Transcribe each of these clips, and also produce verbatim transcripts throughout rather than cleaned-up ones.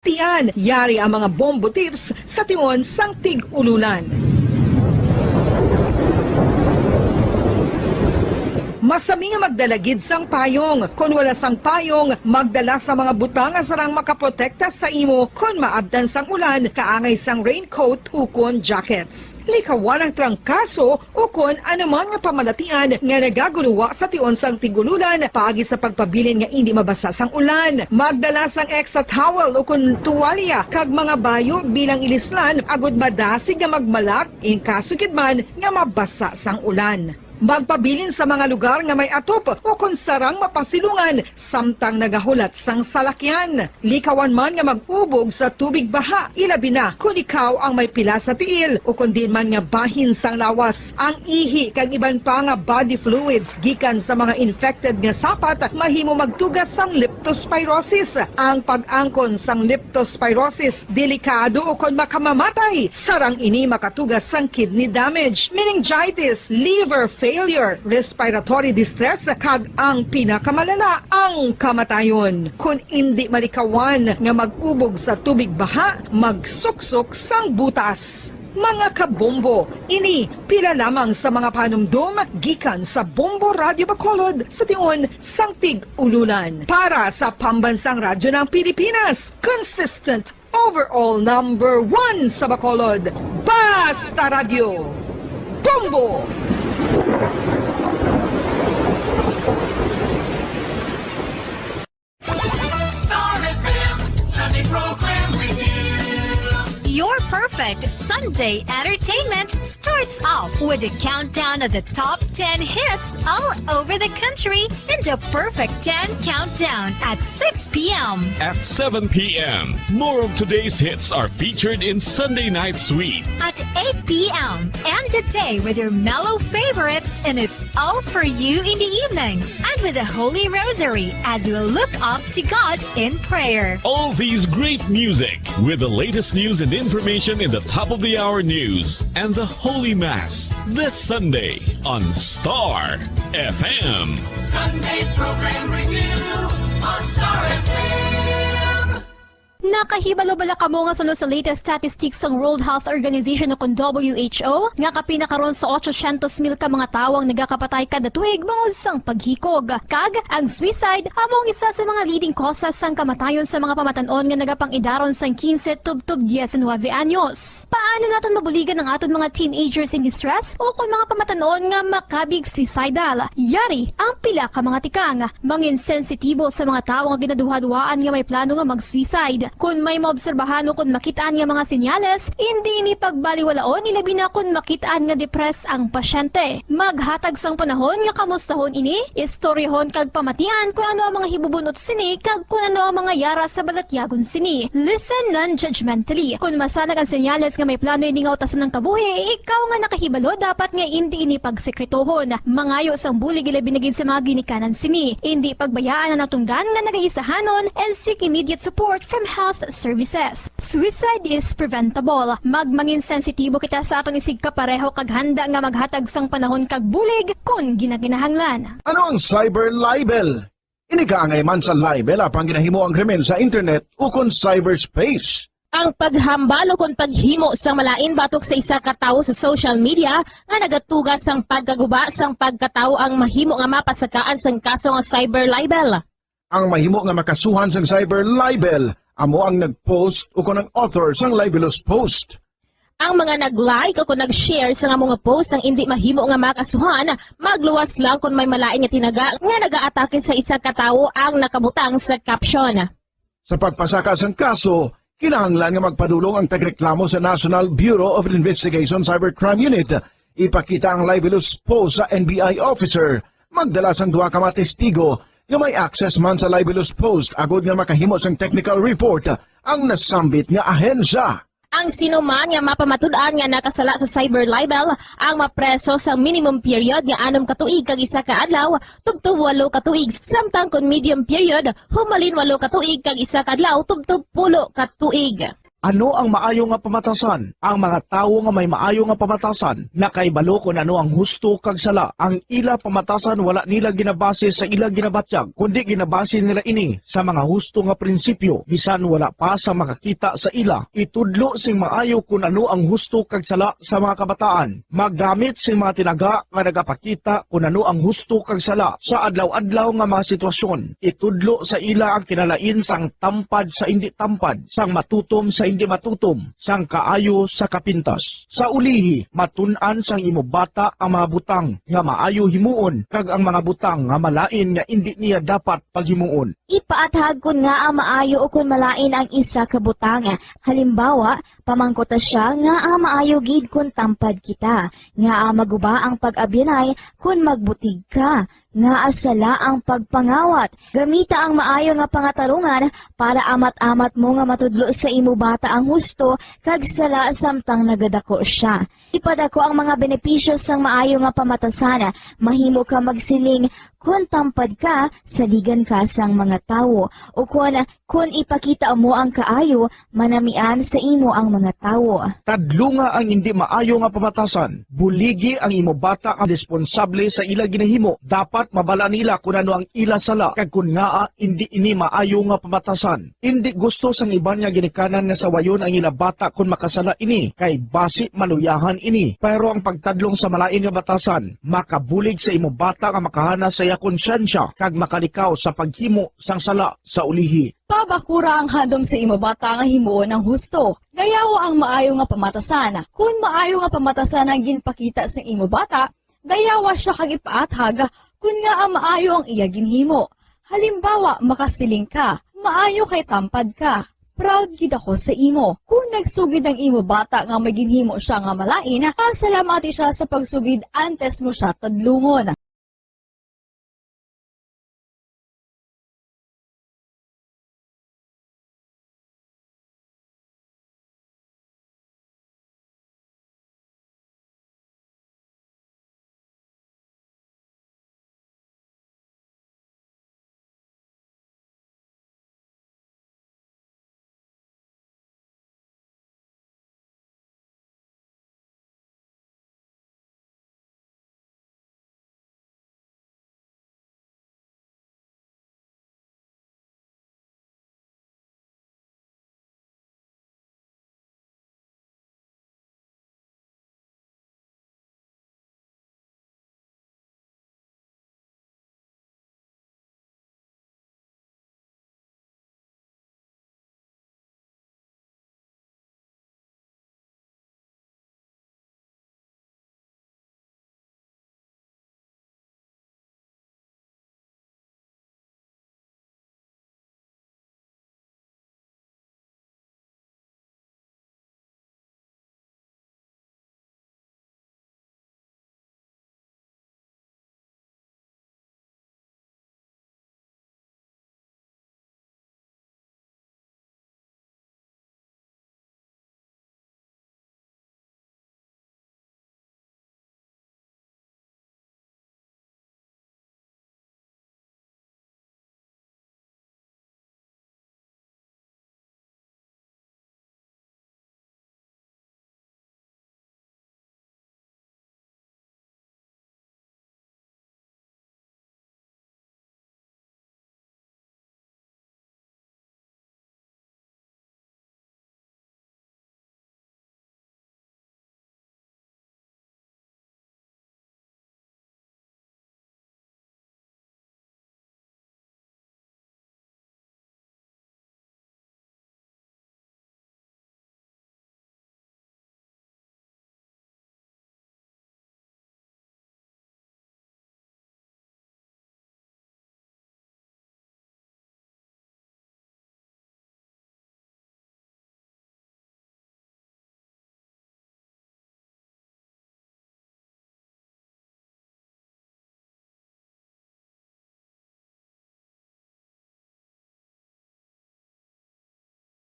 Tian, yari ang mga bombo tips sa tion sang tig-ululan. Masami nga magdala gid sang payong. Kon wala sang payong, magdala sa mga butang nga sarang makaprotekta sa imo kon maabtan sang ulan, kaangay sang raincoat ukon jackets. Likawan ang trangkaso ukon anuman nga pamalatian nga nagagulowa sa tion sang tig-ululan paagi sa pagpabilin nga indi mabasa sang ulan. Magdala sang extra towel ukon tuwalya kag mga bayo bilang ilislan agud madasig nga magmalak in kaso gid man nga mabasa sang ulan. Magpabilin sa mga lugar nga may atop ukon sarang mapasilungan samtang nagahulat sang salakyan. Likawan man nga mag-ubog sa tubig baha, ilabi na kon ikaw ang may pila sa tiil ukon diin man nga bahin sang lawas. Ang ihi kag iban pa nga body fluids gikan sa mga infected nga sapat mahimo magtuga sang leptospirosis. Ang pag-angkon sang leptospirosis delikado ukon makamamatay. Sarang ini makatuga sang kidney damage, meningitis, liver failure, respiratory distress, kag ang pinakamalala, ang kamatayon. Kon indi malikawan nga mag-ubog sa tubig baha, magsuksok sang butas. Mga kabombo, ini pila lamang sa mga panumdom gikan sa Bombo Radyo Bacolod sa tion sang tig-ululan. Para sa Pambansang Radyo ng Pilipinas, consistent overall number one sa Bacolod, Basta Radyo, Bombo! Star F M Sunday Program Review. Your perfect Sunday entertainment starts off with a countdown of the top ten hits all over the country in the Perfect ten Countdown at six p.m. At seven p.m., more of today's hits are featured in Sunday Night Sweet. At eight p.m., end the day with your mellow favorites, and it's all for you in the evening. And with the Holy Rosary as we look up to God in prayer. All these great music with the latest news and information in the top of the hour news and the Holy Mass this Sunday on Star F M. Sunday Program Review on Star F M. Nakahibalo bala kamo nga suno sa latest statistics sang World Health Organization o kon W H O nga kapin na karon sa ochocientos mil ka mga tawo ang nagakapatay kada tuig bangod sang paghikog? Kag ang suicide amo ang isa sa mga leading causes sang kamatayon sa mga pamatan-on nga nagapang-idaron sang quince tubtob diecinuebe anyos. Paano naton mabuligan ang aton mga teenagers in distress o kon mga pamatan-on nga makabig suicidal? Yari ang pila ka mga tikang. Mangin sensitibo sa mga tawo nga ginaduhaduhaan nga may plano nga mag-suicide. Kon may maobserbahan o kon makit-an nga mga senyales, indi ini pagbaliwalaon, ilabi na kon makit-an nga depressed ang pasyente. Maghatag sang panahon nga kamustahon ini, istoryahon kag pamatian kon ano ang mga hibubun-ot sini kag kon ano ang mga yara sa balatyagon sini. Listen non-judgmentally. Kon masanag ang senyales nga may plano ini nga utason ang kabuhi, ikaw nga nakahibalo dapat nga indi ini pagsekretohon. Mangayo sang bulig, ilabi na gid sa mga ginikanan sini. Indi pagbayaan ang natungdan nga nagaisahanon and seek immediate support from health services. Suicide is preventable. Magmangin sensitibo kita sa aton isigkapareho kag handa nga maghatag sang panahon kag bulig kon ginakinahanglan. Ano ang cyber libel? Ini kaangay man sa libel apan ginahimo ang krimen sa internet ukon cyberspace. Ang paghambal ukon paghimo sang malain batok sa isa ka tawo sa social media nga nagatuga sang pagkaguba sang pagkatawo ang mahimo nga mapasakaan sang kaso nga cyber libel. Ang mahimo nga makasuhan sang cyber libel amo ang nag-post ukon ang author sang libelous post. Ang mga nag-like o kon nag-share sa amo nga post ang indi mahimo nga makasuhan, magluwas lang kon may malain nga tinaga nga nagaatake sa isa ka tawo ang nakabutang sa caption. Sa pagpasaka sang kaso, kinahanglan nga magpadulong ang tagreklamo sa National Bureau of Investigation Cybercrime Unit. Ipakita ang libelous post sa N B I officer. Magdala sang duha ka mga testigo nga may access man sa libelous post agod nga makahimo sang technical report ang nasambit nga ahensya. Ang sino man nga mapamatud-an nga nakasala sa cyber libel ang mapreso sa minimum period nga anom ka tuig kag isa ka adlaw tubtob walo ka tuig, samtang kon medium period, humalin walo ka tuig kag isa ka adlaw tubtob pulo ka tuig. Ano ang maayo nga pamatasan? Ang mga tawo nga may maayo nga pamatasan nakahibalo kon ano ang husto kag sala. Ang ila pamatasan wala nila ginabase sa ila ginabatyag, kundi ginabase nila ini sa mga husto nga prinsipyo, bisan wala pa sa makakita sa ila. Itudlo sing maayo kon ano ang husto kag sala sa mga kabataan. Maggamit sing mga tinaga nga nagapakita kon ano ang husto kag sala sa adlaw-adlaw nga mga sitwasyon. Itudlo sa ila ang kinalain sang tampad sa indi tampad, sang matutom sa indi matutom, sang kaayo sa kapintas. Sa ulihi, matun-an sang imo bata ang mga butang nga maayo himuon kag ang mga butang nga malain nga indi niya dapat paghimuon. Ipaathag kon ngaa maayo ukon malain ang isa ka butang. Halimbawa, pamangkuta sia ngaa maayo gid kon tampad kita, ngaa maguba ang pag-abyanay kon magbutig ka, ngaa sala ang pagpangawat. Gamita ang maayo nga pangatarungan para amat-amat mo nga matudlo sa imo bata ang husto kag sala samtang nagadako sia. Ipadako ang mga benepisyo sang maayo nga pamatasan. Mahimo ka magsiling, "Kon tampad ka, saligan ka sang mga tawo," ukon, "Kon ipakita mo ang kaayo, manamian sa imo ang mga tawo." Tadlunga ang indi maayo nga pamatasan. Buligi ang imo bata nga responsable sa ila ginahimo. Dapat mabala nila kon ano ang ila sala kag kon ngaa indi ini maayo nga pamatasan. Indi gusto sang iban nga ginikanan nga sawayon ang ila bata kon makasala ini, kay basi maluyahan ini. Pero ang pagtadlong sa malain nga batasan makabulig sa imo bata nga makahana sa iya konsyensya kag makalikaw sa paghimo sang sala sa ulihi. Pabakura ang handom sa imo bata nga himuon ang husto. Dayawa ang maayo nga pamatasan. Kon maayo nga pamatasan ang ginpakita sa imo bata, dayawa sia kag ipaathag kon ngaa maayo ang iya ginhimo. Halimbawa, makasiling ka, "Maayo kay tampad ka. Proud gid ako sa imo." Kon nagsugid ang imo bata nga may ginhimo sia nga malain, pasalamati sia sa pagsugid antes mo sia tadlungon.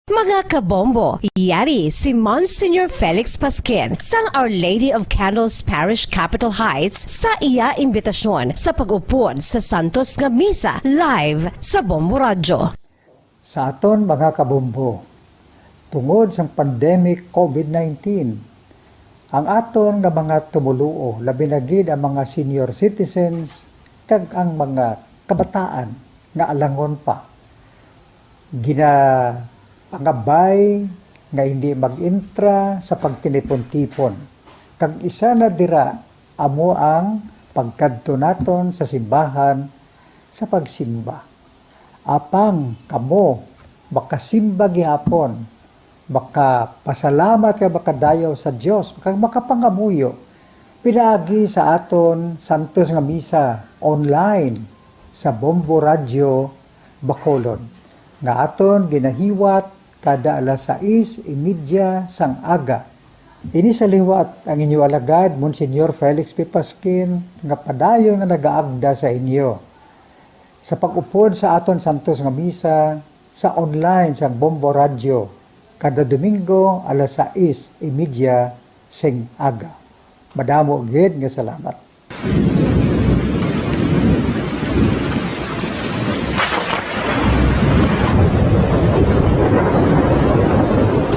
Mga kabombo, yari si Monsignor Felix Pasquin sang Our Lady of Candles Parish, Capitol Heights, sa iya imbitasyon sa pag-upod sa Santos nga Misa live sa Bombo Radyo. Sa aton mga kabombo, tungod sang pandemic covid nineteen. Ang aton nga mga tumoluo, labi na gid ang mga senior citizens kag ang mga kabataan nga alangon pa, ginapangabay nga hindi mag-entra sa pagtinipon-tipon, kag isa na dira amo ang pagkadto naton sa simbahan sa pagsimba. Apang kamo makasimba gihapon, makapasalamat kag makadayaw sa Dios, kag makapangamuyo pinaagi sa aton santos nga misa online sa Bombo Radio Bacolod, nga aton ginahiwat kada alas sais y media sang aga. Ini sa liwat ang inyo alagad, Monsignor Felix P. Pasquin, nga padayon nga nagaagda sa inyo sa pag-upod sa aton santos nga misa sa online sang Bombo Radio kada Domingo alas sais y media sing aga. Madamo gid nga salamat.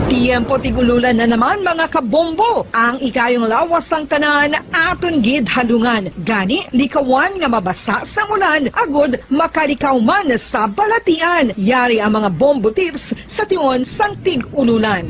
Tiyempo tig-ululan na naman, mga kabombo. Ang ikayong lawas sang tanan aton gid halungan. Gani, likawan nga mabasa sang ulan agud makalikaw man sa balatian. Yari ang mga bombo tips sa tion sang tig-ululan.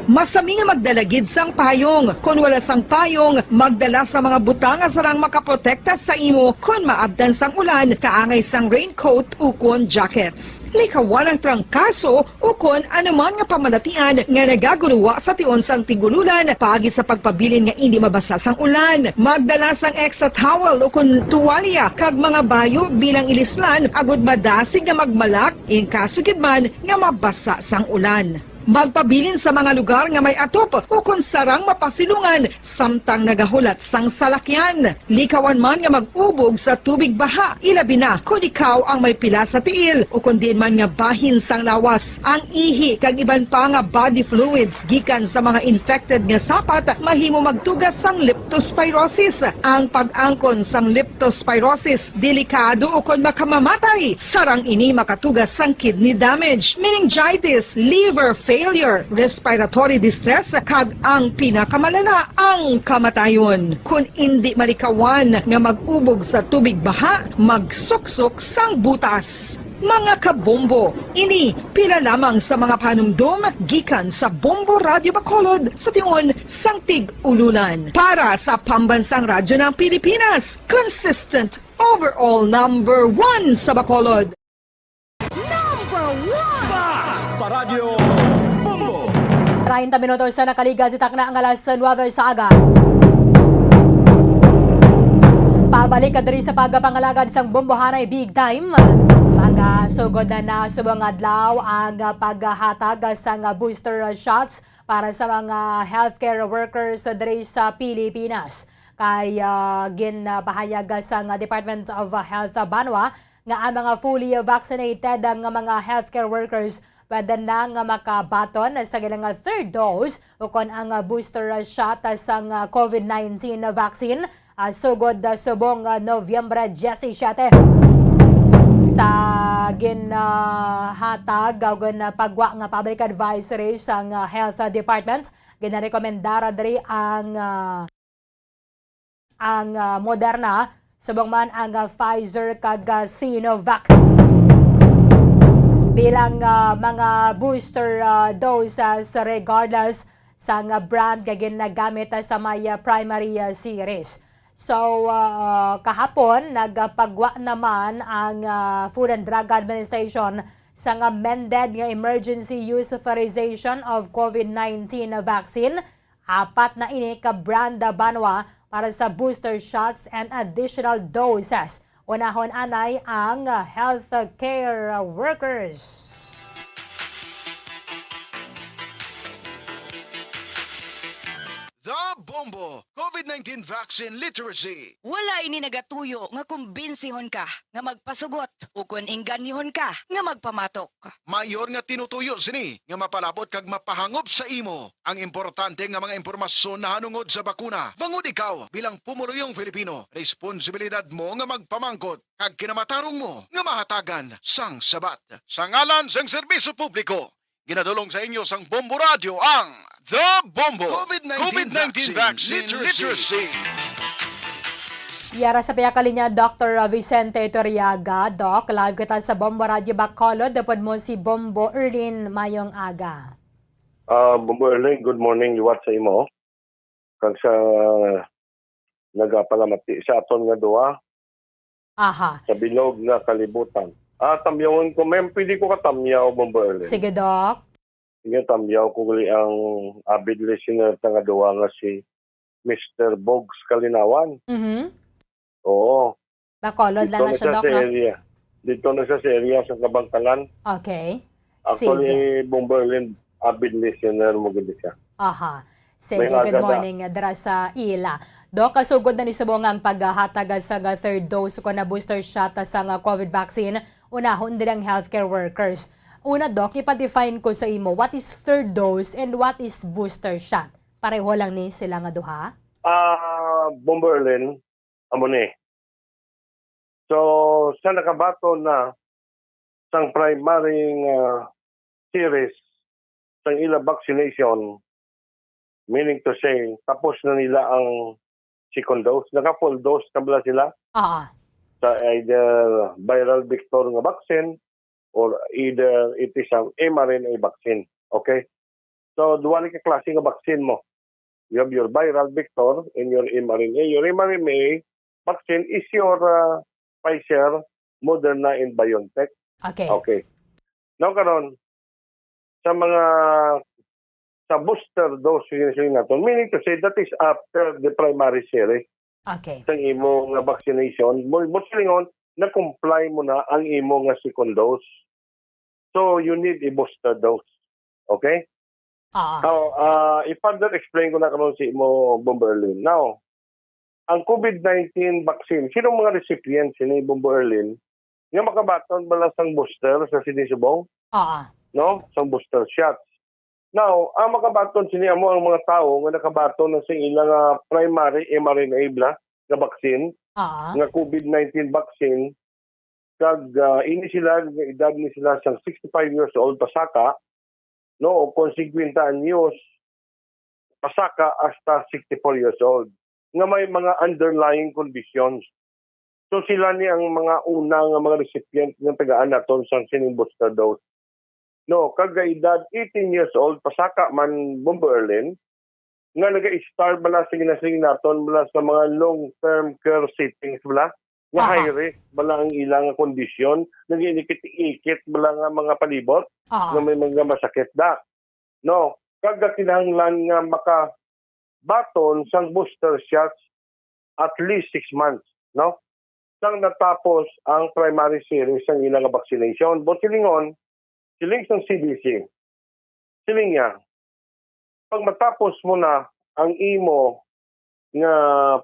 Masami nga magdala gid sang payong. Kon wala sang payong, magdala sa mga butang nga sarang makaprotekta sa imo kon maabtan sang ulan, kaangay sang raincoat ukon jackets. Likawan ang trangkaso ukon anuman nga pamalatian nga nagaguruwa sa tion sang tig-ululan paagi sa pagpabilin nga indi mabasa sang ulan. Magdala sang extra towel ukon tuwalya kag mga bayo bilang ilislan agud madasig nga magmalak in kaso gid man nga mabasa sang ulan. Magpabilin sa mga lugar nga may atop ukon sarang mapasilungan samtang nagahulat sang salakyan. Likawan man nga mag-ubog sa tubig baha, ilabi na kon ikaw ang may pila sa tiil ukon diin man nga bahin sang lawas. Ang ihi kag iban pa nga body fluids gikan sa mga infected nga sapat mahimo magtuga sang leptospirosis. Ang pag-angkon sang leptospirosis delikado ukon makamamatay. Sarang ini makatuga sang kidney damage, meningitis, liver failure, respiratory distress, kag ang pinakamalala, ang kamatayon. Kon indi malikawan nga mag-ubog sa tubig baha, magsuksok sang butas. Mga kabombo, ini pila lamang sa mga panumdom gikan sa Bombo Radio Bacolod sa tion sang tig-ululan. Para sa Pambansang Radyo ng Pilipinas, consistent overall number one sa Bacolod. Number one! Basta Radyo Bombo! Treinta minutos na nakaligad sa takna nga alas nuebe sa aga. Pabalik ka diri sa pagpangalagad sang Bombohanay Big Time. Magasugod na na subong adlaw ang paghatag sang booster shots para sa mga healthcare workers diri sa Pilipinas. Kay, ah, ginpahayag sang Department of Health Banwa nga ang mga fully vaccinated nga mga healthcare workers pwede na nga makabaton sa ilang third dose ukon ang booster shot sang covid nineteen vaccine, ah, sugod, ah, subong, ah, Nobyembre diyesisiete. Sa ginhatag, ah, ginpagwa nga public advisory sang, ah, Health Department, ginarekomendar diri ang, ah, ang, ah, Moderna, subong man ang, ah, Pfizer kag, ah, Sinovac bilang, ah, mga booster, ah, doses regardless sang, ah, brand nga ginagamit, ah, sa may, ah, primary, ah, series. So, ah, kahapon, nagpagwa naman ang, ah, Food and Drug Administration sang amended nga emergency use authorization of covid nineteen vaccine. Apat na ini ka brand banwa para sa booster shots and additional doses. Unahon anay ang healthcare workers. The Bombo Bombo, COVID nineteen Vaccine Literacy. Wala ini nagatuyo nga kumbinsihon ka nga magpasugot ukon inganyohon ka nga magpamatok. Mayor nga tinutuyo sini nga mapalabot kag mapahangop sa imo ang importante nga mga impormasyon nahanungod sa bakuna. Bangod ikaw, bilang pumuluyong Filipino, responsibilidad mo nga magpamangkot kag kinamatarong mo nga mahatagan sang sabat. Sa ngalan sang serbisyo publiko, ginadulong sa inyo sang Bombo Radio ang The Bombo COVID nineteen COVID nineteen Vaccine Vaccine Literacy. Literacy. Yara sa pihak linya, Doctor Vicente Toriaga. Doc, live kita sa Bombo Radio Bacolod. Upod mo si Bombo Erlin. Mayong aga. Ah, Bombo Erlin, good morning liwat sa imo kag sa nagapalamati sa aton nga duha Aha. sa bilog nga kalibutan. Ah, tamyawon ko, ma'am, pwede ko katamyaw, Bombo Erlin? Sige, Doc. Sige, tamyaw ko gali ang avid listener ta nga duha nga si Mister Bogs Kalinawan. Mhm. Oo. Bacolod lang Dito na na siya, siya Doc, sa no? area. Dito na siya sa area sa Kabangkalan. Okay. Actually, Sige. Bombo Erlin, avid listener mo gid siya. Aha. Sige, May good aga na. morning, dira sa ila. Doc, kasugod na ni subong ang paghatag sa nga third dose ko na booster shot sa nga COVID vaccine, unahon din ang healthcare workers. Una, Doc, ipa-define ko sa imo, what is third dose and what is booster shot? Pareho lang ni sila nga duha? Ah, Bombo Erlin, amo ni. So, sa nakabaton na sang primary nga series sang ila vaccination, meaning to say, tapos na nila ang second dose, naka full dose na bala sila Ah. sa either viral vector nga vaccine or either it is an M R N A vaccine. Okay? So, duha ni ka klase nga vaccine mo. You have your viral vector and your M R N A. Your M R N A vaccine is your, ah, Pfizer, Moderna, and BioNTech. Okay. Okay. Now, karon, sa mga, sa booster dose, yung siling naton, meaning to say, that is after the primary series Okay. sang imo nga vaccination. Mo, mo silingon, na-comply mo na ang imo nga second dose. So, you need a booster dose. Okay? Ah. Now, ah, i-further explain ko na karon si imo, Bombo Erlin. Now, ang COVID nineteen vaccine, sino mga recipients ni Bombo Erlin nga makabaton bala sang booster sa sini subong? Ah. No? Sang booster shots. Now, ang makabaton sini amo ang mga tawo nga nakabaton na sa ilang, ah, primary M R N A bala nga vaccine, Ah. nga COVID nineteen vaccine, kag, ah, ini sila, edad ni sila sang sixty-five years old pasaka, no, o kung fifty anyos pasaka hasta sixty-four years old, nga may mga underlying conditions. So, sila ni ang mga una nga mga recipient nga tagaan naton sang sining booster dose. No, kag edad eighteen years old pasaka man, Bombo Erlin, nga naga-start bala, sige na, sige naton bala sa mga long-term care settings bala, nga Aha. high risk bala ang ilang kondisyon, nag-inikit-ikit bala nga mga palibot, Aha. nga may mga masakit da. No, kag kinahanglan nga makabaton sang booster shots at least six months, no? Sang natapos ang primary series sang ila nga vaccination. But silingon, siling sang C D C, siling niya, pag matapos mo na ang imo nga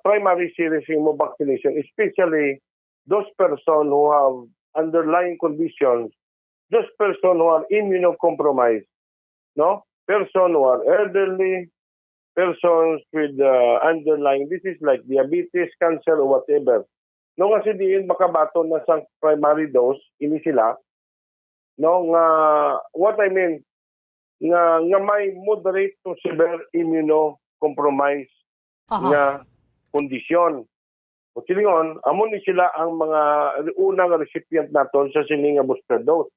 primary series sa imo vaccination, especially those person who have underlying conditions, those person who are immunocompromised, no? Person who are elderly, persons with, uh, underlying disease like diabetes, cancer, or whatever. No, nga si diin makabaton na sang primary dose, ini sila, no, nga, what I mean, nga, nga may moderate to severe immunocompromise Aha. nga kondisyon. O silingon, amo ni sila ang mga una nga recipient naton sa sini nga booster dose.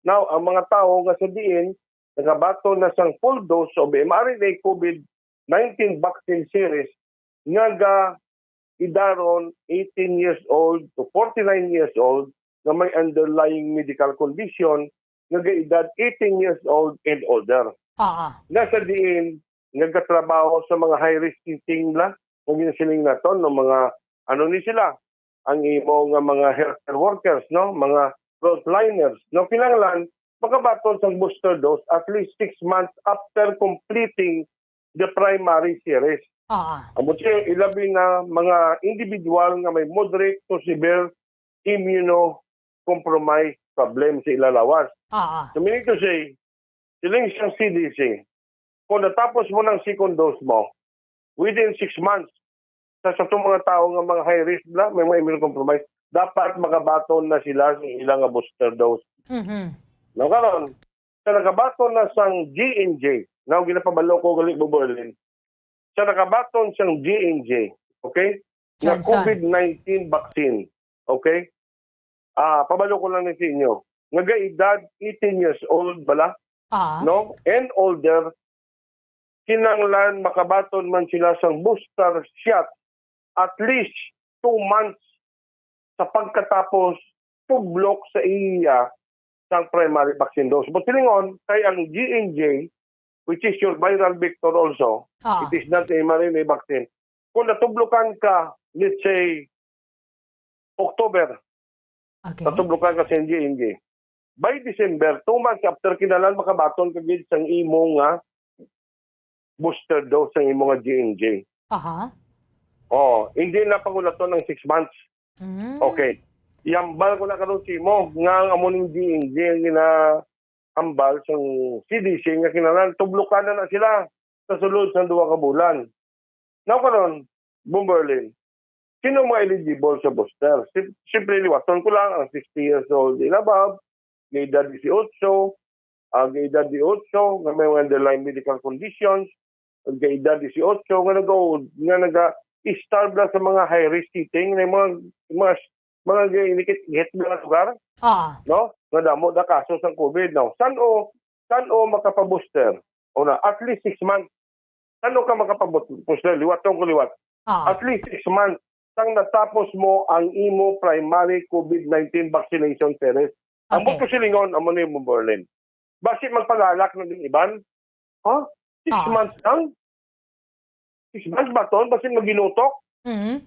Now, ang mga tawo nga sa diin nakabaton na sang full dose of M R N A COVID nineteen vaccine series nga ga-edaron eighteen years old to forty-nine years old nga may underlying medical condition nga ga-edad eighteen years old and older. Ah. Nga sa diin nagatrabaho sa mga high-risk setting la, kung ginasiling naton, no, mga, ano ni sila, ang imo nga mga healthcare workers, no, mga frontliners, no, kinahanglan makabaton sang booster dose at least six months after completing the primary series. Ah, Ang buot silingon, ilabi na mga individual nga may moderate to severe immunocompromised problem sa ila lawas. Ah, So, meaning to say, siling sang C D C, kung natapos mo ng second dose mo, within six months, sa, sa itong mga tao nga mga high risk bla, may mga immunocompromised, dapat makabaton na sila sa ilang nga booster dose. Mhm. No, karon, sa nakabaton na sang J and J, now ginapabalo ko gali, Bo Berlin, sa nakabaton sang J and J, okay? Nga Johnson. COVID nineteen vaccine, okay? Ah, pabalo ko lang ni sa inyo. Nga ga-edad eighteen years old bala, Ah. no? And older, kinahanglan makabaton man sila sang booster shot at least two months sa pagkatapos tublok sa iya sang primary vaccine dose. Buot silingon, kay ang J and J, which is your viral vector also, Ah. it is not a mRNA vaccine. Kung natublokan ka, let's say, October, Okay. natublokan ka sa J and J. By December, two months after, kinahanglan makabaton ka gid sang imo nga booster dose sang imo nga J and J. Aha. Oh, hindi na pangulaton ang six months. Mm. Okay. Ihambal ko na karon sa imo nga ang amo ning J and J ang ginahambal sang C D C nga kinahanglan tublokan na na sila sa sulod sang duha ka bulan. Now karon, Bomberlin, sino mga eligible sa booster? Sim-, siyempre, liwaton ko lang ang sixty years old and above, may edad eighteen, ang edad eighteen nga may mga underlying medical conditions, ang edad eighteen nga nag-, nga naga-starve lang sa mga high risk setting, na mga, mga, mga ginikit-ikit nga lugar, Ah. no? Nga damo na kaso sang COVID, no? San-o, san-o makapabooster? Una, at least six months. San-o ka makapabooster? Liwat, tungkol liwat. Ah. At least six months sang natapos mo ang imo primary COVID nineteen vaccination series. Ang Okay. buot silingon, amo ni mo, Berlin. Basi magpalalak na din iban? Ha? Six Ah. months lang? Six months ba ton? Basi maginutok? Mm.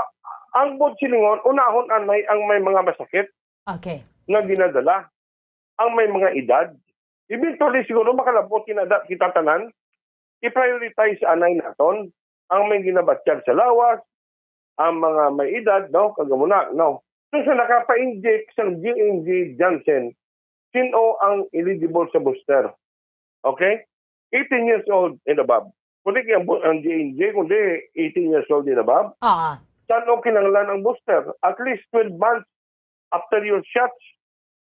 A-, ang buot silingon, unahon anay ang may mga masakit Okay. nga ginadala, ang may mga edad. Eventually, siguro makalabot kinada kita tanan, i-prioritize anay naton ang may ginabatyag sa lawas, ang mga may edad, no? Kag amo na, no? So, sa nakapa-inject sang J and J Janssen, sin-o ang eligible sa booster? Okay? Eighteen years old and above. Kundi ang bu-, ang J and J, kundi eighteen years old and above. Ah. San-o kinahanglan ang booster? At least twelve months after your shots.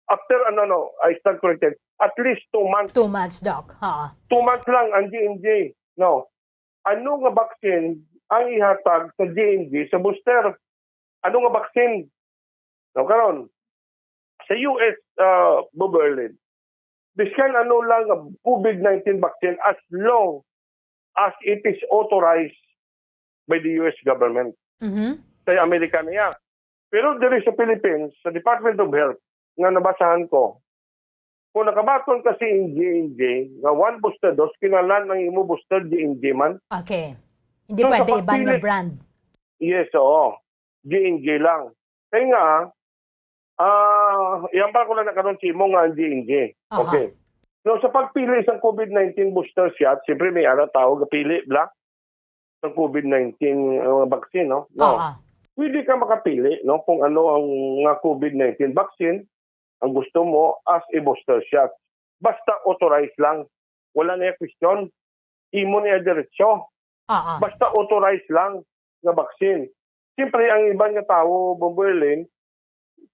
After, ano, no, I stand corrected. At least two months. Two months, Doc. Ha. Two months lang ang J and J. No. Ano nga vaccine ang ihatag sa J and J sa booster? Ano nga vaccine? No, karon, sa U S, uh, Berlin, biskan ano lang nga COVID nineteen vaccine, as long as it is authorized by the U S government. Mhm. Sa Amerika niya. Pero diri sa Philippines, sa Department of Health, nga nabasahan ko, kung nakabaton ka sa J and J nga one booster dose, kinahanglan ang imo booster J and J man. Okay. Hindi So, sa pwede iban nga pagpili brand. Yes, oo. J and J lang. Kaya nga, ah, ihambal ko lang na karon sa imo nga ang J and J. Aha. Okay. No, sa pagpili sa COVID nineteen booster shot, siyempre may ara tao gapili bla sa COVID nineteen, uh, vaccine, no? No. Ah, ah. Pwede ka makapili, no, kung ano ang nga COVID nineteen vaccine ang gusto mo as a booster shot. Basta authorized lang. Wala na yung question. Imo na yung diretsyo. Ah, ah. Basta authorized lang nga vaccine. Siyempre, ang iban nga tawo, Bombo Erlin,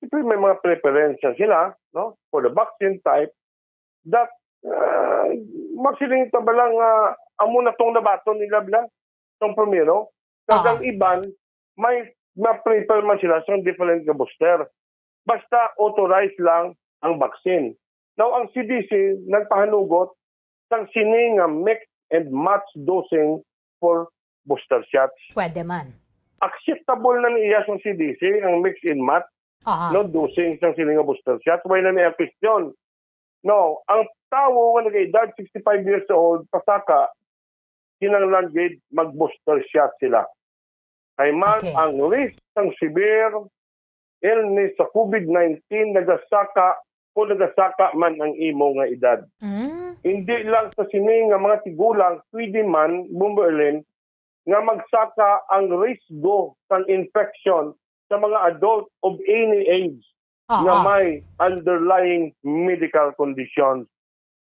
siyempre may mga preferensya sila, no, for the vaccine type that, uh, magsiling ta ba lang nga amo na tong nabaton nila bla, tong primero. Kag Ah. ang iban, may ma-prefer man sila sa different nga booster. Basta authorized lang ang vaccine. Now, ang C D C nagpahanugot sang sini nga mix and match dosing for booster shots. Pwede man. Acceptable na niya sang C D C ang mix and match, Aha. no, dosing sang sini nga booster shot. Wala na niya question. No, ang tawo nga nag-edad sixty-five years old, pasaka, kinahanglan gid mag-booster shot sila. Kay man Okay. ang risk sang severe illness sa COVID nineteen nagasaka kung nagasaka man ang imo nga edad. Mm. Hindi lang sa sini nga mga tigulang, pwede man, Bombo Erlin, nga magsaka ang risgo sang infection sa mga adult of any age nga Ah, ah. may underlying medical conditions.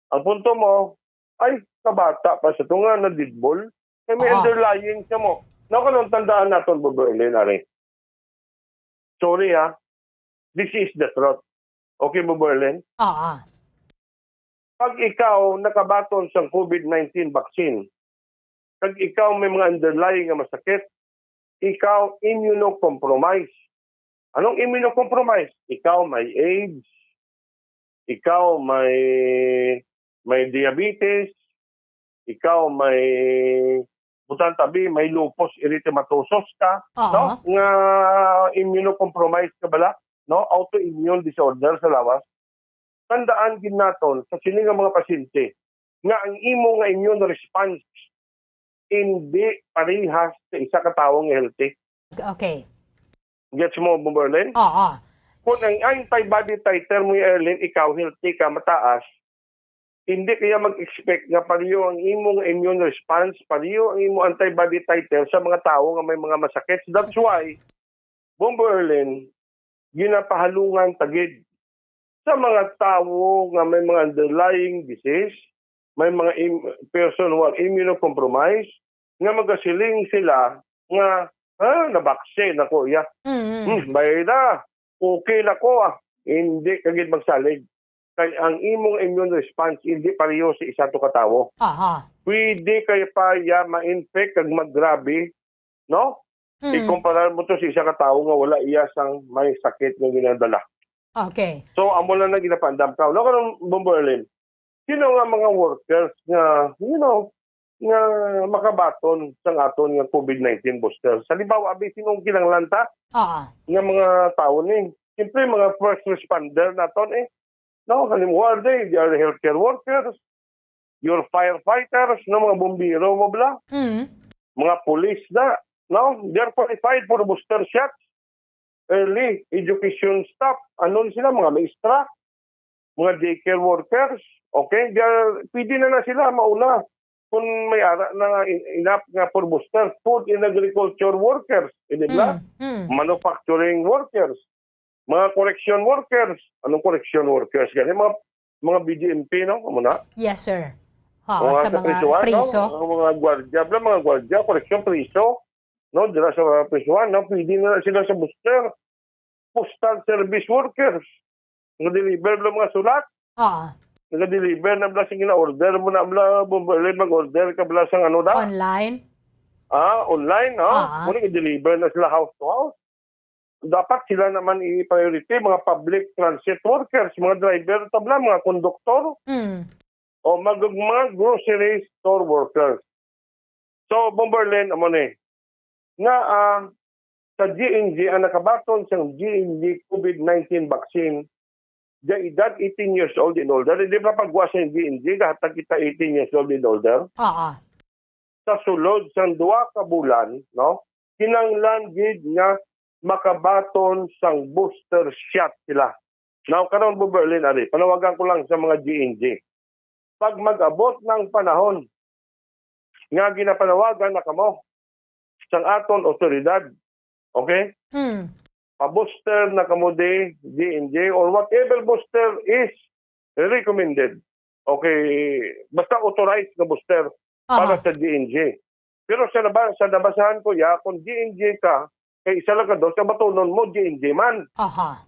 Ang punto mo, ay, kabata pa sa to nga nadidbol. Kay may Ah. underlying siya mo. Now, kanang tandaan naton, Bobo Erlin, ari. Sorry, ha. This is the truth. Okay, Bobo Erlin? Ah, ah. Pag ikaw nakabaton sang covid nineteen vaccine, kag ikaw may mga underlying nga masakit, ikaw immunocompromised. Anong immunocompromised? Ikaw may AIDS, ikaw may may diabetes, ikaw may butang tabi, may lupus erythematosus ka, Oo. no? Nga immunocompromised ka bala, no? Autoimmune disorder sa lawas. Tandaan gid naton sa sini nga mga pasyente nga ang imo nga immune response hindi parehas sa isa ka tawo nga healthy. Okay. Gets mo, Bomberlin? Oo. Kung ang antibody titer mo, Erlin, ikaw healthy ka, mataas, hindi kaya mag-expect nga pareho ang imong immune response, pareho ang imong antibody titer sa mga tawo nga may mga masakit. That's why, Bomberlin, ginapahalungan ta gid sa mga tawo nga may mga underlying disease, may mga im-, person who are immunocompromised, nga magasiling sila nga, "Ah, nabaksin ako, ya. Mm. Hmm, bayda, okay na ko, ah." Hindi ka gid magsalig. Kay ang imong immune response hindi pareho sa isa to ka tawo. Aha. Pwede kay pa ya ma-infect kag maggrabe, no? Mm. Ikumparar mo to sa isa ka tawo nga wala iya sang may sakit nga ginadala. Okay. So, amo lang na ginapaandam ka. No, karon, Bombo Erlin, sino nga mga workers nga, you know, nga makabaton sang aton nga covid nineteen booster? Sa libaw, abi, sino ang kinahanglan ta Oo. nga mga tawo ni? Siyempre, mga first responder naton eh. No, halimbawa, they, they are healthcare workers, your firefighters, no, mga bumbiro mo bala, Mm. mga pulis na, no, they are qualified for booster shots. Early education staff, ano ni sila, mga maestra, mga daycare workers, okay, they are, pwede na na sila mauna kung may ara na nga in-, enough nga for booster. Food and agriculture workers, eh, di ba? Mm, mm. Manufacturing workers, mga correction workers. Anong correction workers? Gani mga, mga B G M P, no? Amo na? Yes, sir. Ha, Mga sa sa mga prisuhan, no? priso. Ang mga gwardiya, bla, mga gwardiya, correction, priso, no? Dira sa mga prisuhan, no? Pwede na sila sa booster. Postal service workers. Nag-deliver bla mga sulat. Ah, Nag-deliver na bla sa gina-order mo na bla, bumili, mag-order ka bla sa ano na? Online? Ah, online, ha? Ah. Muna, i-deliver na sila house to house. Dapat sila naman i-priority, mga public transit workers, mga driver, tabla, mga konduktor, Mm. o mag-, mga grocery store workers. So, Bomberlin, amo ni. Nga, ah, sa G N G, ang nakabaton sa G N G covid nineteen vaccine, the edad eighteen years old and older, hindi pa pagwa sa G N G, kahatag kita eighteen years old and older. Oo. Sa sulod sang duha ka bulan, no, kinahanglan gid nga makabaton sang booster shot sila. Now, karon, Bomberlin, ari, panawagan ko lang sa mga G N G. Pag mag-abot ng panahon nga ginapanawagan na kamo sang aton otoridad, okay? Hmm. Pa-booster na kamo di G N G or whatever booster is recommended. Okay, basta authorized nga booster para Aha. sa G N G. Pero sa naba-, sa nabasahan ko, ya, kung G N G ka, kay isa lang ka dos, ang batunon mo, G N G man. Aha.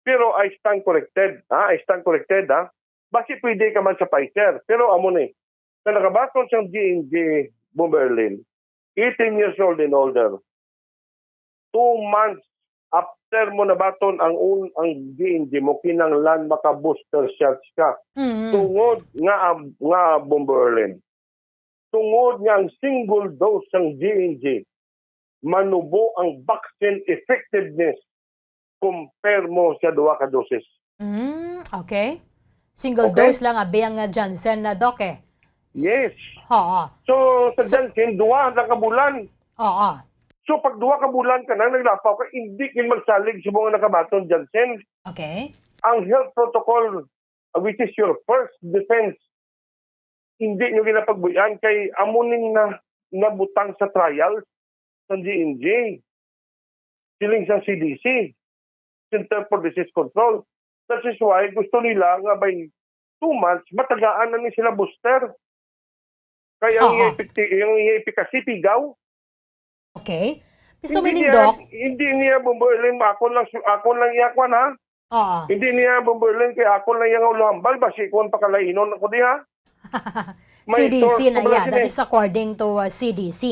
Pero I stand corrected, ha? I stand corrected, ha? Basi pwede ka man sa Pfizer. Pero amo ni, sa nakabaton siyang G N G, Bomberlin, eighteen years old and older, two months after mo nabaton ang un-, ang G N G mo, kinahanglan maka-booster shots ka. Mm. Tungod nga, nga, Bomberlin, tungod nga ang single dose sang G N G manubo ang vaccine effectiveness compare mo sa duha ka doses. Mm, okay. Single Okay? dose lang abi ang, ah, Janssen na, Doc, eh. Yes. Oo. So, sa So Janssen, duha lang ka bulan. Oo. So, pag duha ka bulan ka na, naglapaw ka, hindi kin magsalig sa mga nakabaton Janssen. Okay. Ang health protocol, uh, which is your first defense, hindi nyo ginapagbuyan kay amo ning na, nabutang sa trials sang J and J, siling sang C D C, Center for Disease Control. That is why gusto nila nga by two months, matagaan na ni sila booster. Kaya ang iya Oo. epekti-, ang iya efficacy, pigaw. Okay. So, Hindi meaning, niya, Doc, hindi niya, Bombo Erlin, ako lang, ako lang iya kwan, ha? Oo. Hindi niya, Bombo Erlin, kay ako lang iya nga ulo hambal, basi kwan pakalainon ako diha. May C D C source na ko pala iya. That sini. Is according to, uh, C D C,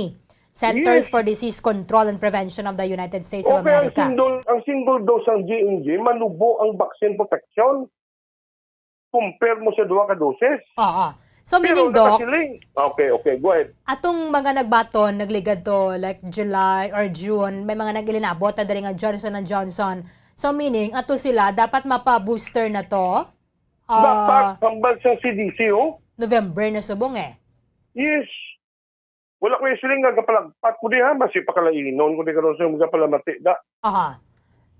Centers Yes. for Disease Control and Prevention of the United States of Okay, ang America. single, ang single dose sang J and J, manubo ang vaccine protection compare mo sa duha ka doses. Oo. So, Pero meaning, Doc, nakasiling. Okay, okay. Go ahead. Atong mga nagbaton, nagligad to, like, July or June, may mga nag-ilinabot na diri nga Johnson and Johnson. So, meaning, ato sila, dapat mapa-booster na to? Ah, Dapat, hambal sa C D C, oh. November na subong eh. Yes. Wala ko yung siling nga gapalagpat ko diha, basi pakalainon ko di karon sa mga palamati da. Aha.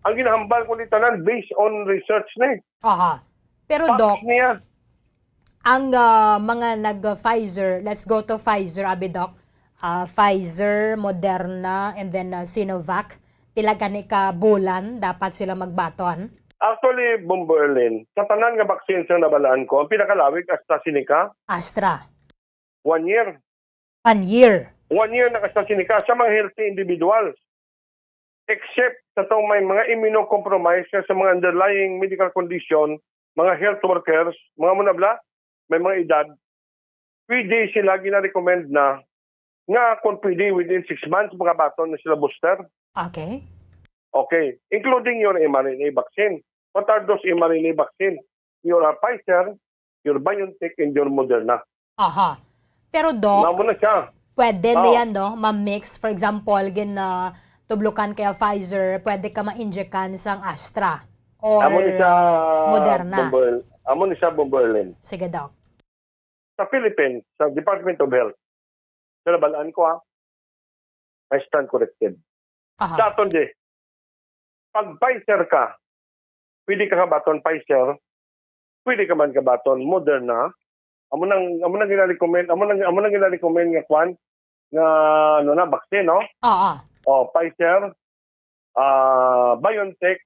Ang ginahambal ko ni tanan based on research ni. Aha. Pero, Facts Doc, niya. Ang, ah, mga nag-Pfizer, let's go to Pfizer, abi, Doc. Ah, Pfizer, Moderna, and then, ah, Sinovac. Pila gani ka bulan dapat sila magbaton? Actually, Bombo Erlin, sa tanan nga vaccine sa nabalaan ko, ang pinakalawig AstraZeneca, Astra. One year. One year. One year naka-AstraZeneca sa mga healthy individuals. Except sa tong may mga immunocompromised, sa mga underlying medical condition, mga health workers, mga munabla, may mga edad, pwede sila gina-recommend na nga kung pwede within six months, makabaton na sila booster. Okay. Okay. Including your M R N A vaccine. What are those M R N A vaccine? Your, uh, Pfizer, your BioNTech, and your Moderna. Aha. Pero, Doc, Namo na siya. pwede na Oo. yan, no? Ma-mix, for example, gin, uh, tublukan kaya Pfizer, pwede ka ma-injectan sang Astra or Amo ni siya, Moderna. Bombo El-, amo ni siya, Bombo Erlin. Sige, Doc. Sa Philippines, sa Department of Health, sa nabalaan ko, ha, I stand corrected. Aha. Sa aton di, pag Pfizer ka, pwede ka kabaton Pfizer, pwede ka man kabaton Moderna. Amo nang, amo nang gina-recommend, amo nang, amo nang gina-recommend nga kwan, nga, ano na, vaccine, no? Oo. O, Pfizer, ah, BioNTech,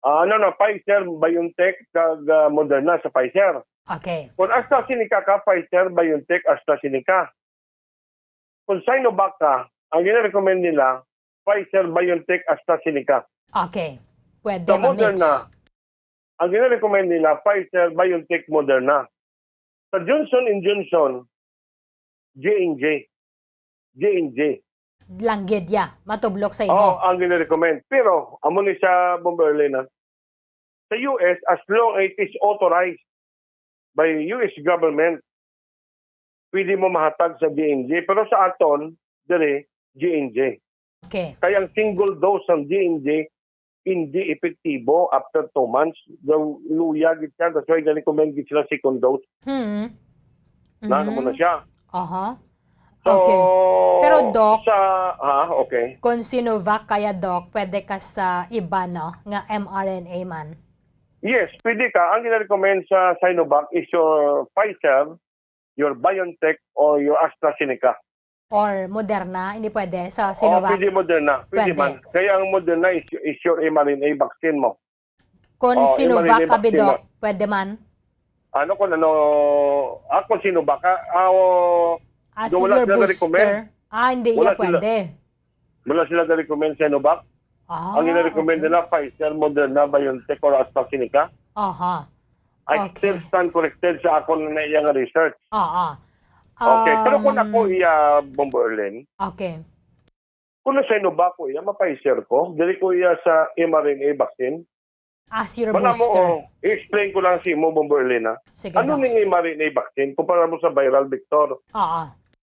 ah, ano na, Pfizer, BioNTech, kag, ah, Moderna sa Pfizer. Okay. Kung AstraZeneca ka, Pfizer, BioNTech, AstraZeneca. Kung Sinovac ka, ang gina-recommend nila, Pfizer, BioNTech, AstraZeneca. Okay. Pwede Sa ma-mix. Moderna, ang gina-recommend nila, Pfizer, BioNTech, Moderna. Sa Johnson and Johnson, J and J. J and J. Langgedya, matublok sa imo. Oo, ang gina-recommend. Pero, amo ni sa Bombo Erlin, ha? Sa U S, as long as it is authorized by U S government, pwede mo mahatag sa J and J. Pero sa aton, diri, J and J. Okay. Kaya ang single dose sang J and J, hindi epektibo after two months. Daw, luya gid siya. That's why gani recommend gid sila second dose. Hmm. Na, ano mo na Mhm. siya. Aha. So, Okay. Pero, Doc, sa, ah, okay. kung Sinovac kaya, Doc, pwede ka sa iba, no? Nga M R N A man. Yes, pwede ka. Ang gina-recommend sa Sinovac is your Pfizer, your BioNTech, or your AstraZeneca. Or Moderna, hindi pwede sa Oo, Sinovac? pwede Moderna. Pwede Pwede. man. Kaya ang Moderna is, is your M R N A vaccine mo. Kung Oh, Sinovac, M R N A abi, vaccine Doc, na. pwede man? Ano kung ano, ah, kung Sinovac, ah, ah, o, As do wala your sila booster. na-recommend? Ah, hindi Wala iya sila. pwede. Wala sila na-recommend Sinovac. Ah, Ang gina-recommend okay. nila, Pfizer, Moderna, BioNTech, or AstraZeneca. Aha. I Okay. still stand corrected sa akon na iya nga research. Ah, ah. Okay, pero kung Um, ako iya, Bombo Erlin, okay. kung na Sinovac ko iya, ma-Pfizer ko, dili ko iya sa M R N A vaccine. As your Wala mo, booster. oh, i-explain ko lang sa imo, Bombo Erlin, ha. Sige, Ano Doc. ning M R N A vaccine kumpara mo sa viral vector? Ah, ah.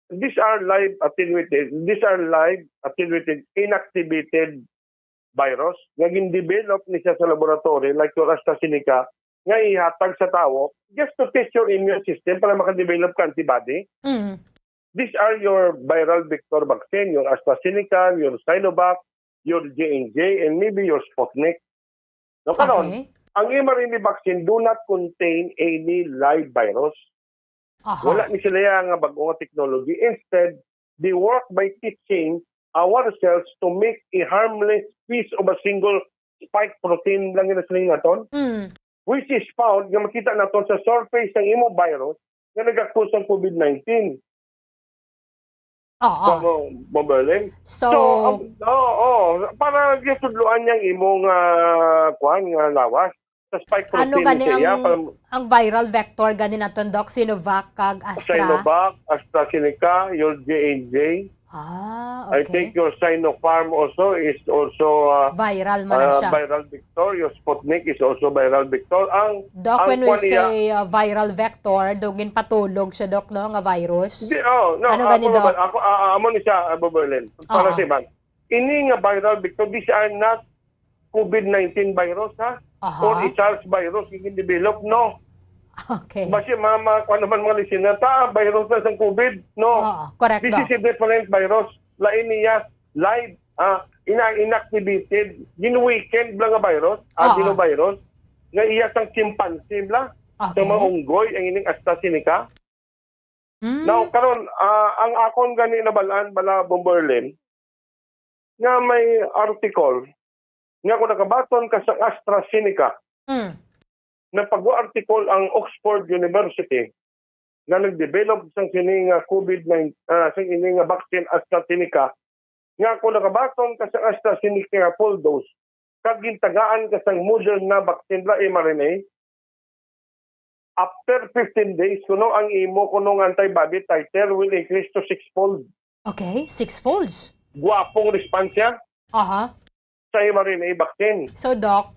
These are live attenuated, these are live attenuated, inactivated virus nga gin-develop ni siya sa laboratory, like your AstraZeneca, nga ihatag sa tawo just to test your immune system para makadevelop ka antibody. Mm. These are your viral vector vaccine, your AstraZeneca, your Sinovac, your J and J, and maybe your Sputnik. No, karon, Okay. ang M R N A vaccine do not contain any live virus. Aha. Wala ni sila iya nga bag-o nga technology. Instead, the work by teaching ourselves to make a harmless piece of a single spike protein lang yun ang siling naton, Mm. which is found nga makita naton sa surface sang imo virus nga nagakos sang covid nineteen. Oo. Kuwan mo, Bomberlin? So, So, ang, oo, para gisudloan niya ang imong, ah, kuwan nga lawas. Sa spike ano protein gani siya, ang, para ang viral vector gani naton, Doc? Sinovac kag Astra? Sinovac, AstraZeneca, your J and J. Ah, I okay. think your Sinopharm also is also, ah, Viral man na ah, siya. Viral vector. Your Sputnik is also viral vector. Ang, Doc, ang when we kwan niya say, ah, viral vector, do ginpatulog siya, Doc, no, nga virus? Di, oh, no, Ano ako gani, Doc? naman, ako, ah, ah, amo ni siya, ah, Bomberlin. Para Oo. sa iban. Ini nga viral vector, these are not covid nineteen virus, ha? Aha. Or a SARS virus, yung develop, no? Okay. Basi, ma, ma, kuwan naman mga listener, ta, virus na sang covid, no? Oo, correct, This Doc. is a different virus. Lain niya, live, ah, ina-, inactivated, gin-weakened lang nga virus, Oo. adenovirus, nga iya sang chimpanzee bla, sa Okay. mga unggoy, ang ining AstraZeneca. Hmm. Now, karon, ah, ang akon gani nabalaan bala, Bomberlin, nga may article nga kung nakabaton ka sa AstraZeneca, Hmm. nagpag-article ang Oxford University nga nag-develop sang sini nga covid nine, ah, sang ini nga vaccine AstraZeneca, nga kung nakabaton ka sa AstraZeneca full dose, kag gintagaan ka sang Moderna vaccine la mRNA, after fifteen days, kuno ang imo kunong antibody titer will increase to six-fold. Okay, six folds. Guwapong response siya Aha. sa mRNA vaccine. So, Doc,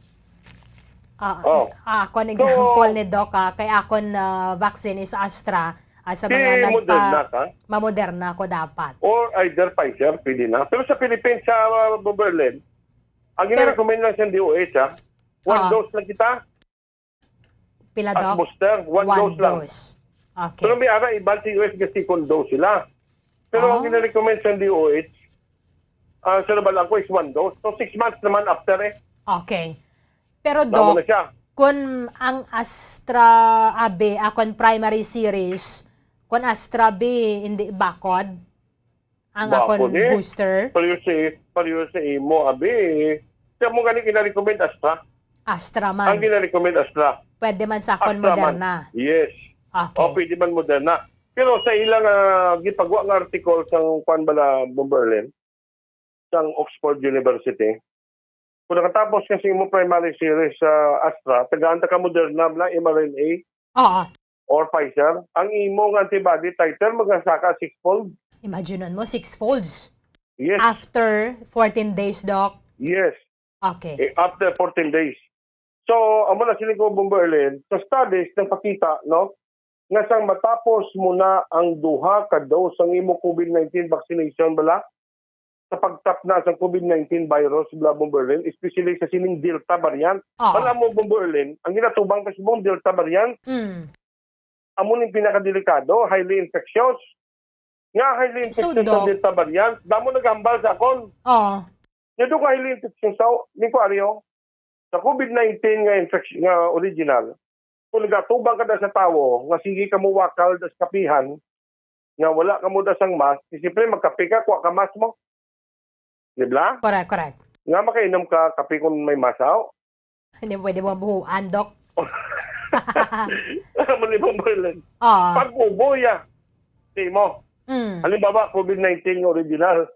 ah, Oh. ah, ako an So, example ni Doc, ah, kay akon, ah, vaccine is Astra, at sa si mga nagpa-, Moderna ka? ma-Moderna ko dapat. Or either Pfizer, pwede na. Pero sa Philippines, sa, ah, Berlin, ang Pero gina-recommend lang sa D O H, ah, one Ah. dose lang kita. Pila, As Doc? booster, one One dose lang. dose. Okay. Pero may ara iban sa U S nga second dose sila. Pero ang Ah. gina-recommend sa D O H, ah, sa nabal ako is one dose. So, six months naman after eh. Okay. Pero, Tama Doc, na siya. kun ang Astra A B, ah, kun primary series, kun Astra B, hindi bakod? Ang Ba, akon pwede. booster? Pareho sa, pareho sa imo, abi. Siya mo gani gina-recommend Astra. Astra man. Ang gina-recommend Astra. Pwede man sa akon Astra man. Moderna. Yes. Okay. O, pwede man Moderna. Pero sa ilang, ah, gipagwa nga article sang kwan bala, Bomberlin, sang Oxford University, kung nakatapos ka sa imo primary series sa Astra, tagaan ta ka Moderna bala, M R N A, Oo. or Pfizer, ang imong antibody titer magasaka sixfold. Imagine mo, six folds. Yes. After fourteen days, Doc? Yes. Okay. Eh, after fourteen days. So, amo na sini ko, Bombo Erlen, sa studies nagpakita, no, nga sang matapos mo na ang duha ka dose sang imo covid nineteen vaccination bala, sa pagtapna sang covid nineteen virus, bala, Bombo Erlen, especially sa sining Delta variant. Oo. Alam mo, Bombo Erlen, ang ginatubang ka subong Delta variant, Mm. amo ning pinakadelikado, highly infectious. Nga highly So, infectious sa Doc. Delta variant, damo naghambal sa akon. Oo. Nga do ka highly infectious sa, ni ko, Aryo, sa covid nineteen nga infection, nga original, kung nagatubang ka na sa tawo, nga sige ka mo wakal da sa kapihan, nga wala ka mo da sang mask, di siyempre magkape ka, kuha ka mask mo. Di ba? Correct, correct. Nga makainom ka kape kung may mask, aw? Hindi pwede mo buhuan, Doc. Alam mo ni Bombo Erlen. Ah. Pag ubo ya, di mo. Mm. Halimbawa, covid nineteen original.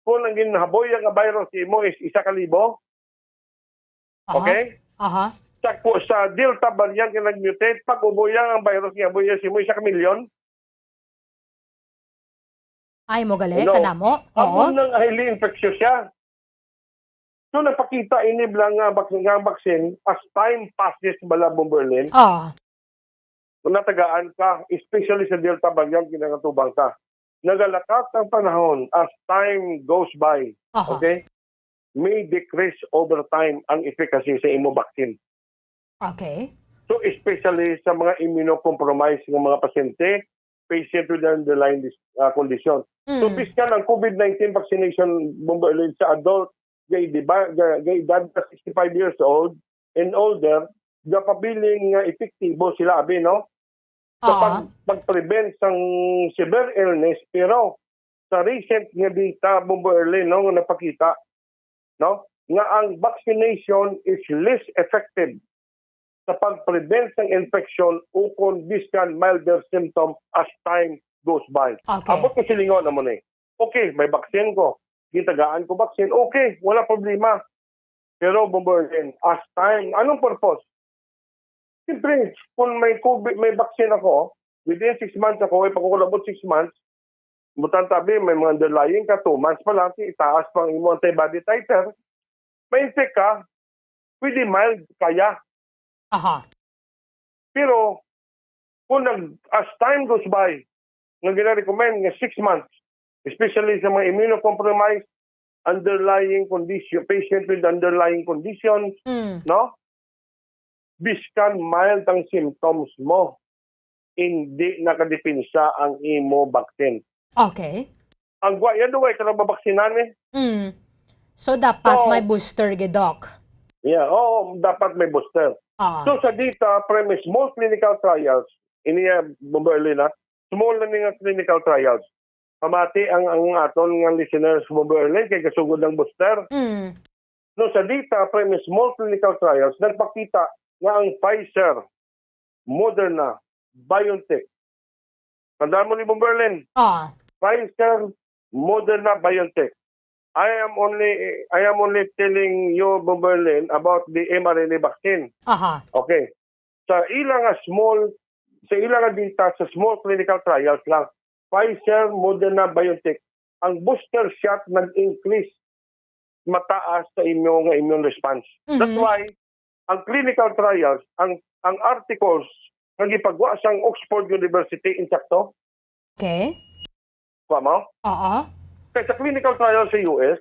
Kung ang ginhaboy nga virus sa imo is isa ka libo, Aha. okay? Aha. Sa, sa Delta variant nga nag-mutate, pag ubo ya ang virus nga haboy sa imo, isa ka milyon. Ay, mo gali, Hello? kadamo? Amo Oo. nang highly infectious siya. So, napakita ini bala nga vak-, nga vaccine as time passes bala, Bombo Erlen. Ah. Natagaan ka, especially sa Delta variant, ginangatubang ka. Nagalakat ang panahon as time goes by. Aha. Okay? May decrease over time ang efficacy sa imo vaccine. Okay. So, especially sa mga immunocompromised nga mga pasyente, patient with underlying dis-, ah, condition. So, Mm. bisan ang covid nineteen vaccination, Bombo Erlen, sa adult, nga edad, nga, nga edad na sixty-five years old and older, gapabilin nga epektibo sila, abi, no? Sa Oo. pag-, pag-prevent sang severe illness, pero sa recent nga data, Bombo Erlin, no, nga napakita, no, nga ang vaccination is less effective sa pag-prevent sang infection ukon biskan milder symptom as time goes by. Okay. Abot ko silingon amo ni. Okay, may vaccine ko. Gitagaan ko vaccine. Okay, wala problema. Pero, Bombo Erlin, as time, anong purpose? Siyempre, kung may COVID, may vaccine ako, within six months ako, ay pagkukulabot six months, butang tabi, may mga underlying ka, two months pa lang, itaas pang imo antibody titer, may infect ka, pwede mild, kaya. Aha. Pero, kung nag, as time goes by, nga gina-recommend nga six months, especially sa mga immunocompromised, underlying condition, patient with underlying conditions, Mm. no? Biskan mild ang symptoms mo, hindi nakadepensa ang imo vaccine. Okay. Ang gwa, yan, duwa, ka nababaksinan eh. Mm. So, dapat So, may booster, gid, Doc? Yeah, oo, dapat may booster. Ah. So, sa data, from a small clinical trials, ini, ah, Bombo Erlin, ah, small na ni nga clinical trials. Pamati ang, ang aton nga listeners, Bombo Erlin, kay kasugod ng booster. Mm. No, sa data, from a small clinical trials, nagpakita nga ang Pfizer, Moderna, BioNTech. Tandaan mo ni Bombo Erlin? Ah. Pfizer, Moderna, BioNTech. I am only, I am only telling you, Bombo Erlin, about the mRNA vaccine. Aha. Okay. Sa ila nga small, sa ila nga data, sa small clinical trials lang, Pfizer, Moderna, BioNTech, ang booster shot nag-increase mataas sa inyo nga immune response. That's Mhm. why ang clinical trials, ang, ang articles nga gipagwa sang Oxford University, insakto? Okay. Kuha mo? Oo. Kay sa clinical trials sa U S,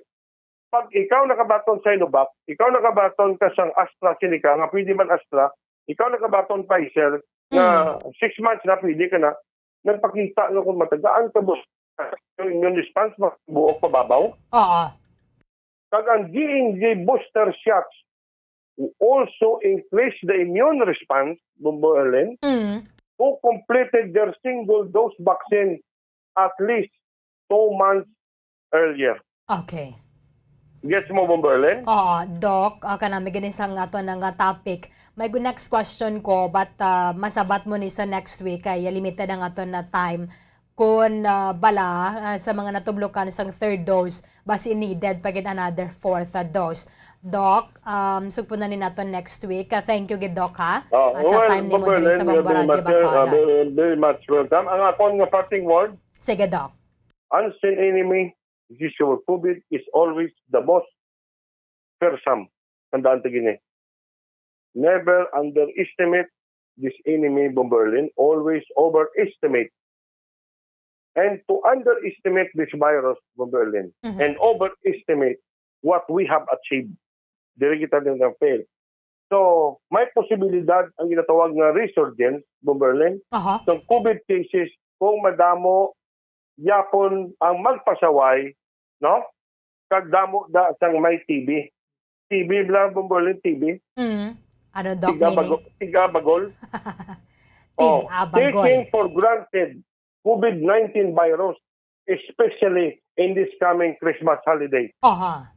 pag ikaw nakabaton Sinovac, ikaw nakabaton ka sang AstraZeneca, nga pwede man Astra, ikaw nakabaton Pfizer, nga Mm. six months na pwede ka na, nagpakita nga kung matagaan ka bus-, yung immune response, buok pababaw. Oo. Kag ang J and J booster shots also increase the immune response, Bombo Erlin, Mm. who completed their single dose vaccine at least two months earlier. Okay. Gets mo, Bombo Erlin? Oo, Doc, ah, kanami gani sang ato na nga topic. May gu-, next question ko, but, ah, masabat mo ni sa next week, kay limited ang ato na time. Kun, ah, bala, ah, sa mga natublokan sang third dose, basi needed pa gid another fourth, ah, dose. Doc, um, sugpunan ni nato next week. Ah, thank you gid, Doc, ha? Ah, Ah, sa well, time nimo Bombo diri sa Erlin, you're very Bambaran, much, Bacolod. ah, very, very much welcome. Ang akon nga parting word, Sige, Doc. Unseen enemy, this is your COVID, is always the most fearsome. Tandaan ta gini. Never underestimate this enemy, Bombo Erlin. Always overestimate. And to underestimate this virus, Bombo Erlin, Mhm. and overestimate what we have achieved. Diri kita din na-fail. So, may posibilidad ang ginatawag nga resurgence, Bombo Erlin, Aha. sa COVID cases kung madamo yapon ang magpasaway, no? Kag damo da sang may T B. T B bala, Bombo Erlin, T B. Mm. Ano, Doc, Tiga meaning? bago-, tiga bagol. Oh, Tiga bagol. taking for granted COVID nineteen virus, especially in this coming Christmas holiday. Aha.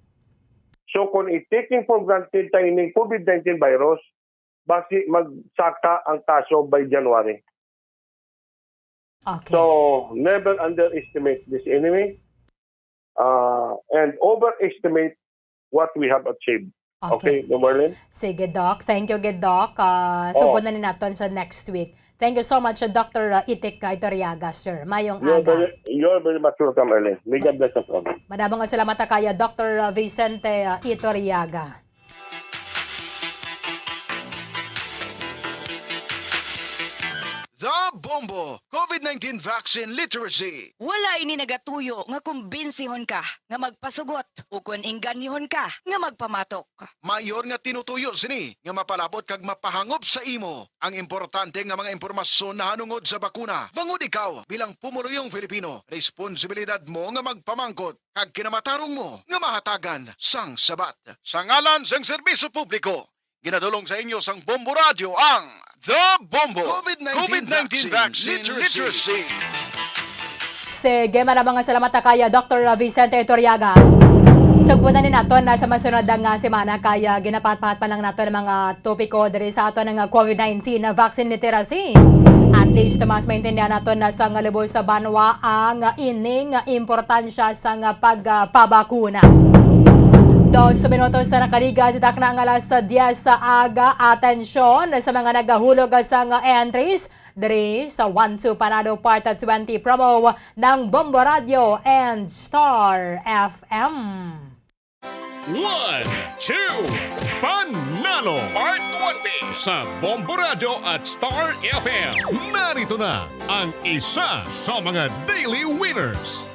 So, kung i-taking for granted ta ining COVID nineteen virus, basi magsaka ang kaso by January. Okay. So, never underestimate this enemy, uh, and overestimate what we have achieved. Okay. Okay, Bombo Erlin? Sige, Doc. Thank you gid, Doc. Ah, Oh. sugpunan ni naton sa next week. Thank you so much, uh, Doctor, uh, Itik, uh, Itoriaga, sir. Mayong You're aga. very, you're very much welcome, Erlin. May God bless us all. Madamo nga salamat, uh, kay, uh, Doctor, uh, Vicente, uh, Itoriaga. The Bombo, COVID nineteen Vaccine Literacy. Wala ini nagatuyo nga kumbinsihon ka nga magpasugot ukon engganyohon ka nga magpamatok. Mayor nga tinutuyo sini nga mapalabot kag mapahangop sa imo ang importante nga mga impormasyon nahanungod sa bakuna, bangod ikaw, bilang pumuluyong Filipino, responsibilidad mo nga magpamangkot kag kinamatarong mo nga mahatagan sang sabat. Sa ngalan sang serbisyo publiko, ginadulong sa inyo sang Bombo Radyo ang The Bombo COVID nineteen COVID nineteen Vaccine Vaccine Literacy. Literacy. Sige, marabang nga salamat ta kay Doktor Vicente Iturriaga. Sugbunan ni naton na sa masunod nga semana kay, ah, ginapatpat pa lang naton ang mga topiko diri sa aton nga COVID nineteen na vaccine literacy. At least, mas maintindihan naton na sa nga lubos sa banwa ang ining importansya sa nga pagpabakuna. Dos minutos sa nakaligad sa takna nga alas diyes sa aga. Atensyon sa mga nagahulog sa nga entries diri sa One Two Panado Part twenty promo ng Bombo Radio and Star F M. One, two, Panalo Part twenty sa Bombo Radio at Star F M. Narito na ang isa sa mga daily winners.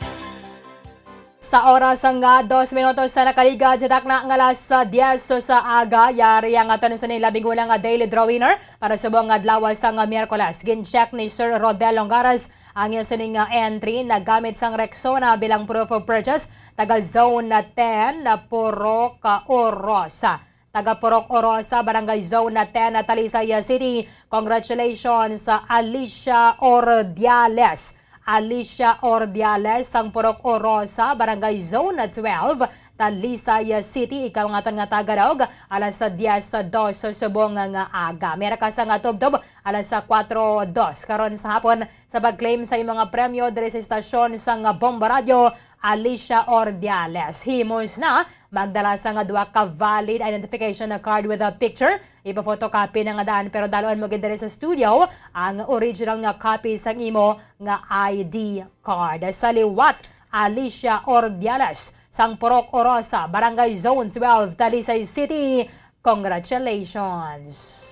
Sa oras nga dos minutos sa nakaligad sa takna nga alas diyes sa aga, yari ang aton sa labing una nga daily draw winner para subong nga adlaw sa nga Miyerkules. Gin-check ni Sir Rodel Longaras ang iya sining nga entry nagamit sang Rexona bilang proof of purchase, taga Zone ten, Purok Orosa. Taga Purok Orosa, Barangay Zone ten, Talisay City. Congratulations, Alicia Ordiales. Alicia Ordiales, sang Purok Orosa, Barangay Zone twelve, Talisay City. Ikaw nga aton nga tagalog, alas diyes dos subong nga aga. Meron ka sa nga tubtob, alas kuwatro dos karon sa hapon sa pag-claim sa imong nga premyo diri sa istasyon sang Bombo Radio, Alicia Ordiales. Himos na magdala sa nga duha ka valid identification card with a picture. Ipa-photocopy na nga daan, pero dalhon mo gid diri sa studio ang original nga copy sang imo nga I D card. Sa liwat, Alicia Ordiales, sang Purok Orosa, Barangay Zone twelve, Talisay City. Congratulations!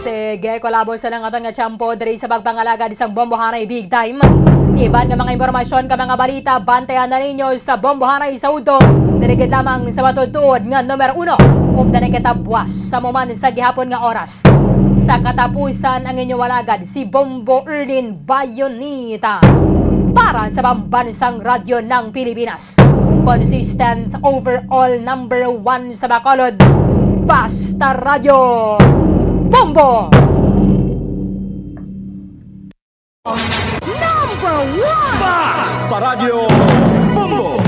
Sige, kulabo sa lang aton nga tiyempo diri sa pagpangalagad sang Bombohanay Big Time. Iban nga mga impormasyon ka mga balita, bantayan na ninyo sa Bombohanay sa udto. Diri gid lamang sa matutuod nga numero uno. Updan kita buwas sa muman sa gihapon nga oras. Sa katapusan, ang inyo alagad, si Bombo Erlin Bayonita para sa Pambansang Radyo ng Pilipinas. Consistent overall number one sa Bacolod. Basta Radyo Bombo! Number one! Basta Radyo Bombo!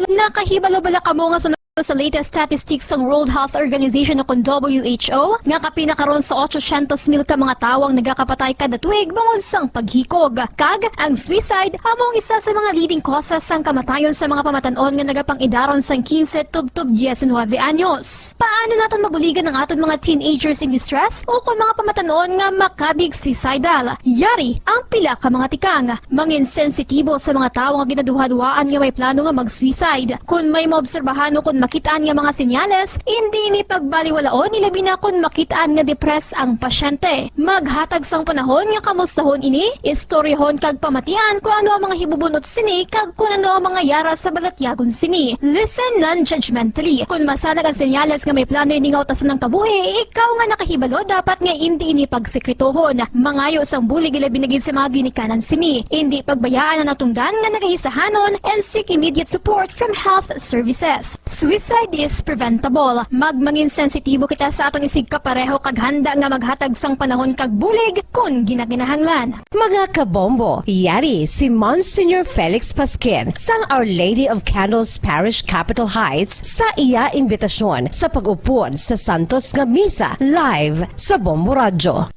Nakahibalo bala kamo nga sunod sa latest statistics sang World Health Organization o kon W H O nga kapin na karon sa otsosyentos mil ka mga tawo ang nagakapatay kada tuig bangod sang paghikog? Kag ang suicide amo ang isa sa mga leading causes sang kamatayon sa mga pamatan-on nga nagapang-idaron sang quince tubtob diecinuebe anyos. Paano naton mabuligan ang aton mga teenagers in distress o kon mga pamatan-on nga makabig suicidal? Yari ang pila ka mga tikang. Mangin sensitibo sa mga tawo nga ginaduhaduhaan nga may plano nga mag-suicide. Kon may maobserbahan o kon makit-an nga mga senyales, indi ini pagbaliwalaon, ilabi na kon makit-an nga depressed ang pasyente. Maghatag sang panahon nga kamustahon ini, istoryahon kag pamatian kon ano ang mga hibubunot sini kag kon ano ang mga yara sa balatyagon sini. Listen non-judgmentally. Kon masanag ang senyales nga may plano ini nga utason ang kabuhi, ikaw nga nakahibalo dapat nga indi ini pagsekretohon. Mangayo sang bulig ilabi na gid sa mga ginikanan sini. Indi pagbayaan ang natungdan nga nagaisahanon and seek immediate support from health services. Suicide is preventable. Magmangin sensitibo kita sa aton isigkapareho kag handa nga maghatag sang panahon kag bulig kon ginakinahanglan. Mga kabombo, yari si Monsignor Felix Pasquin sang Our Lady of Candles Parish, Capitol Heights, sa iya imbitasyon sa pag-upod sa Santos nga Misa live sa Bombo Radyo.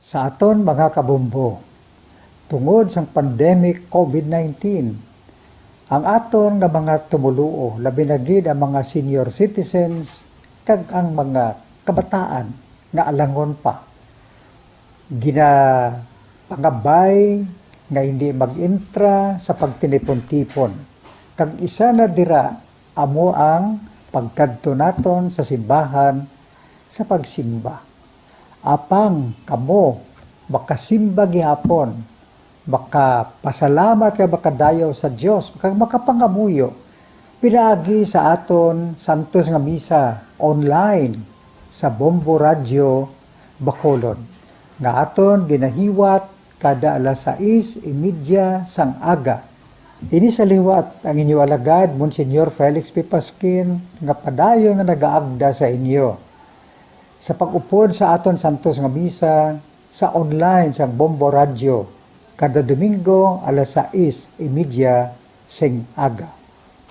Sa aton mga kabombo, tungod sang pandemic COVID nineteen, ang aton nga mga tumoluo, labi na gid ang mga senior citizens kag ang mga kabataan nga alangon pa, ginapangabay nga hindi mag-intra sa pagtinipon-tipon, kag isa na dira amo ang pagkadto naton sa simbahan sa pagsimba. Apang kamo makasimba gihapon, makapasalamat kag makadayaw sa Dios, kag makapangamuyo pinaagi sa aton santos nga misa online sa Bombo Radyo Bacolod, nga aton ginahiwat kada alas sais y media sang aga. Ini sa liwat ang inyo alagad, Monsignor Felix P. Pasquin, nga padayon nga nagaagda sa inyo. Sa pag-upod sa aton santos nga misa, sa online sang Bombo Radyo kada Domingo alas sais y media sing aga.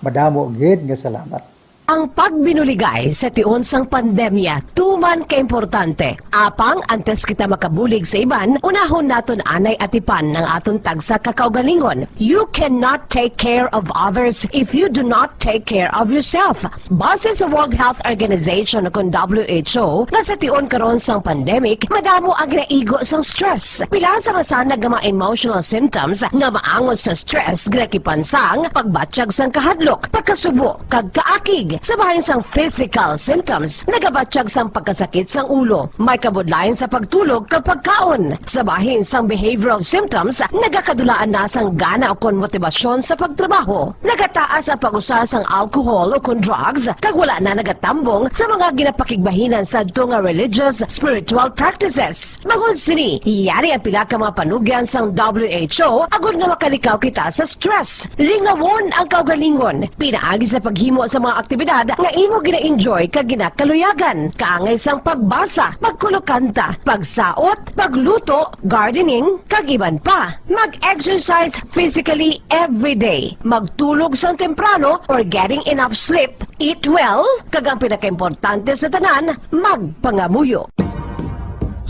Madamo gid nga salamat. Ang pagbinuligay sa tion sang pandemya tuman ka importante. Apang antes kita makabulig sa iban, unahon naton anay atipan ang aton tagsa ka kaugalingon. You cannot take care of others if you do not take care of yourself. Base sa World Health Organization, kon W H O, nga sa tion karon sang pandemic, madamo ang ginaigo sang stress. Pila sa masanag nga mga emotional symptoms nga maangot sa stress ginakipan sang pagbatyag sang kahadlok, pagkasubo, kag kaakig. Sa bahin sang physical symptoms, nagabatyag sang pagkasakit sang ulo, may kabudlayan sa pagtulog kag pagkaon. Sa bahin sang behavioral symptoms, nagakadulaan na sang gana ukon motibasyon sa pagtrabaho. Nagataas ang pag-usa sang alcohol ukon drugs, kag wala na nagatambong sa mga ginapakigbahinan sadto nga religious, spiritual practices. Bangod sini, yari ang pila ka mga panugyan sang W H O agod nga makalikaw kita sa stress. Lingawon ang kaugalingon pinaagi sa paghimo sa mga aktibidad nga imo gina-enjoy kag ginakaluyagan, kaangay sang pagbasa, pagkulokanta, pagsaot, pagluto, gardening, kag iban pa. Mag-exercise physically every day. Magtulog sang temprano or getting enough sleep. Eat well, kag ang pinakaimportante sa tanan, magpangamuyo.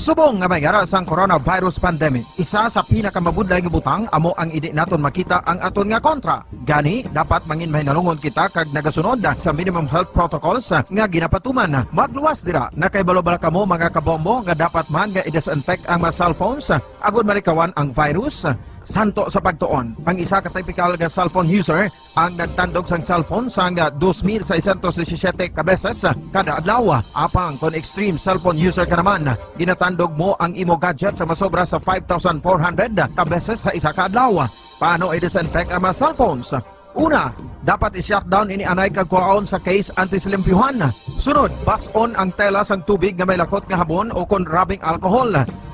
Subong nga may ara sang coronavirus pandemic, isa sa pinakamabudlay nga butang amo ang indi naton makita ang aton nga kontra. Gani, dapat mangin mahinalungon kita kag nagasunod sa minimum health protocols nga ginapatuman. Magluwas dira, nakahibalo bala kamo, mga kabombo, nga dapat man nga i-disinfect ang mga cellphones agud malikawan ang virus? Santo sa pagtuon, ang isa ka typical nga cellphone user ang nagtandog sang cellphone sang dos mil seiscientos disisiete ka beses kada adlaw. Apang kon extreme cellphone user ka naman, ginatandog mo ang imo gadget sa masobra sa five thousand four hundred ka beses sa isa ka adlaw. Paano i-disinfect ang mga cellphones? Una, dapat i-shutdown ini anay kag kuhaon sa case antes limpyuhan. Sunod, bas-on ang tela sang tubig nga may lakot nga habon o kon rubbing alcohol.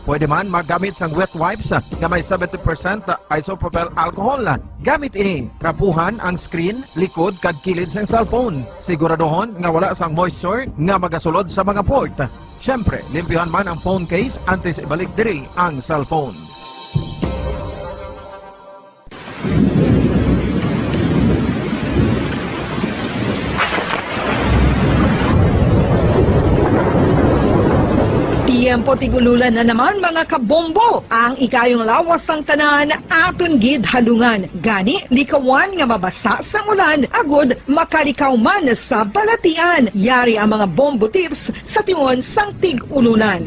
Pwede man maggamit sang wet wipes nga may seventy percent isopropyl alcohol. Gamit ini, trapuhan ang screen, likod, kag kilid sang cellphone. Siguraduhon nga wala sang moisture nga magasulod sa mga port. Siyempre, limpyuhan man ang phone case antes ibalik diri ang cellphone. Tiyempo tig-ululan na naman, mga kabombo. Ang ikayong lawas sang tanan aton gid halungan. Gani, likawan nga mabasa sang ulan agud makalikaw man sa balatian. Yari ang mga bombo tips sa tion sang tig-ululan.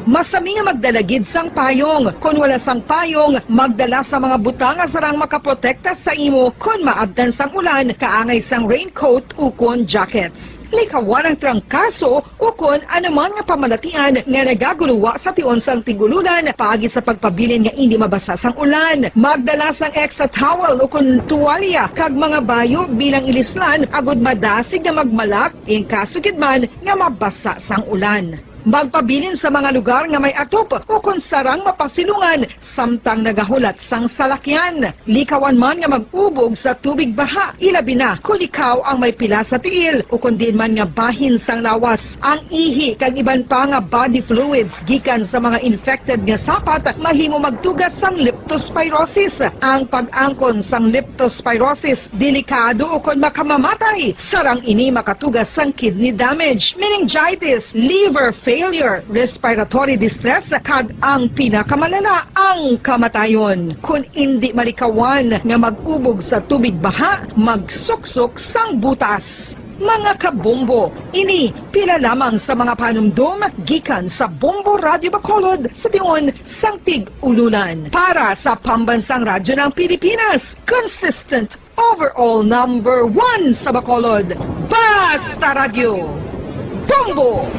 Masami nga magdala gid sang payong. Kon wala sang payong, magdala sa mga butang nga sarang makaprotekta sa imo kon maabtan sang ulan, kaangay sang raincoat ukon jackets. Likawan ang trangkaso ukon anuman nga pamalatian nga nagaguluwa sa tion sang tig-ululan paagi sa pagpabilin nga indi mabasa sang ulan. Magdala sang extra towel ukon tuwalya kag mga bayo bilang ilislan agud madasig nga magmalak in kaso gid man nga mabasa sang ulan. Magpabilin sa mga lugar nga may atop ukon sarang mapasilungan samtang nagahulat sang salakyan. Likawan man nga mag-ubog sa tubig baha, ilabi na kon ikaw ang may pila sa tiil ukon diin man nga bahin sang lawas. Ang ihi kag iban pa nga body fluids gikan sa mga infected nga sapat mahimo magtuga sang leptospirosis. Ang pag-angkon sang leptospirosis delikado ukon makamamatay. Sarang ini makatuga sang kidney damage, meningitis, liver failure, respiratory distress, kag ang pinakamalala, ang kamatayon. Kon indi malikawan nga mag-ubog sa tubig baha, magsuksok sang butas. Mga kabombo, ini pila lamang sa mga panumdom gikan sa Bombo Radyo Bacolod sa tion sang tig-ululan. Para sa Pambansang Radyo ng Pilipinas, consistent overall number one sa Bacolod. Basta Radyo, Bombo!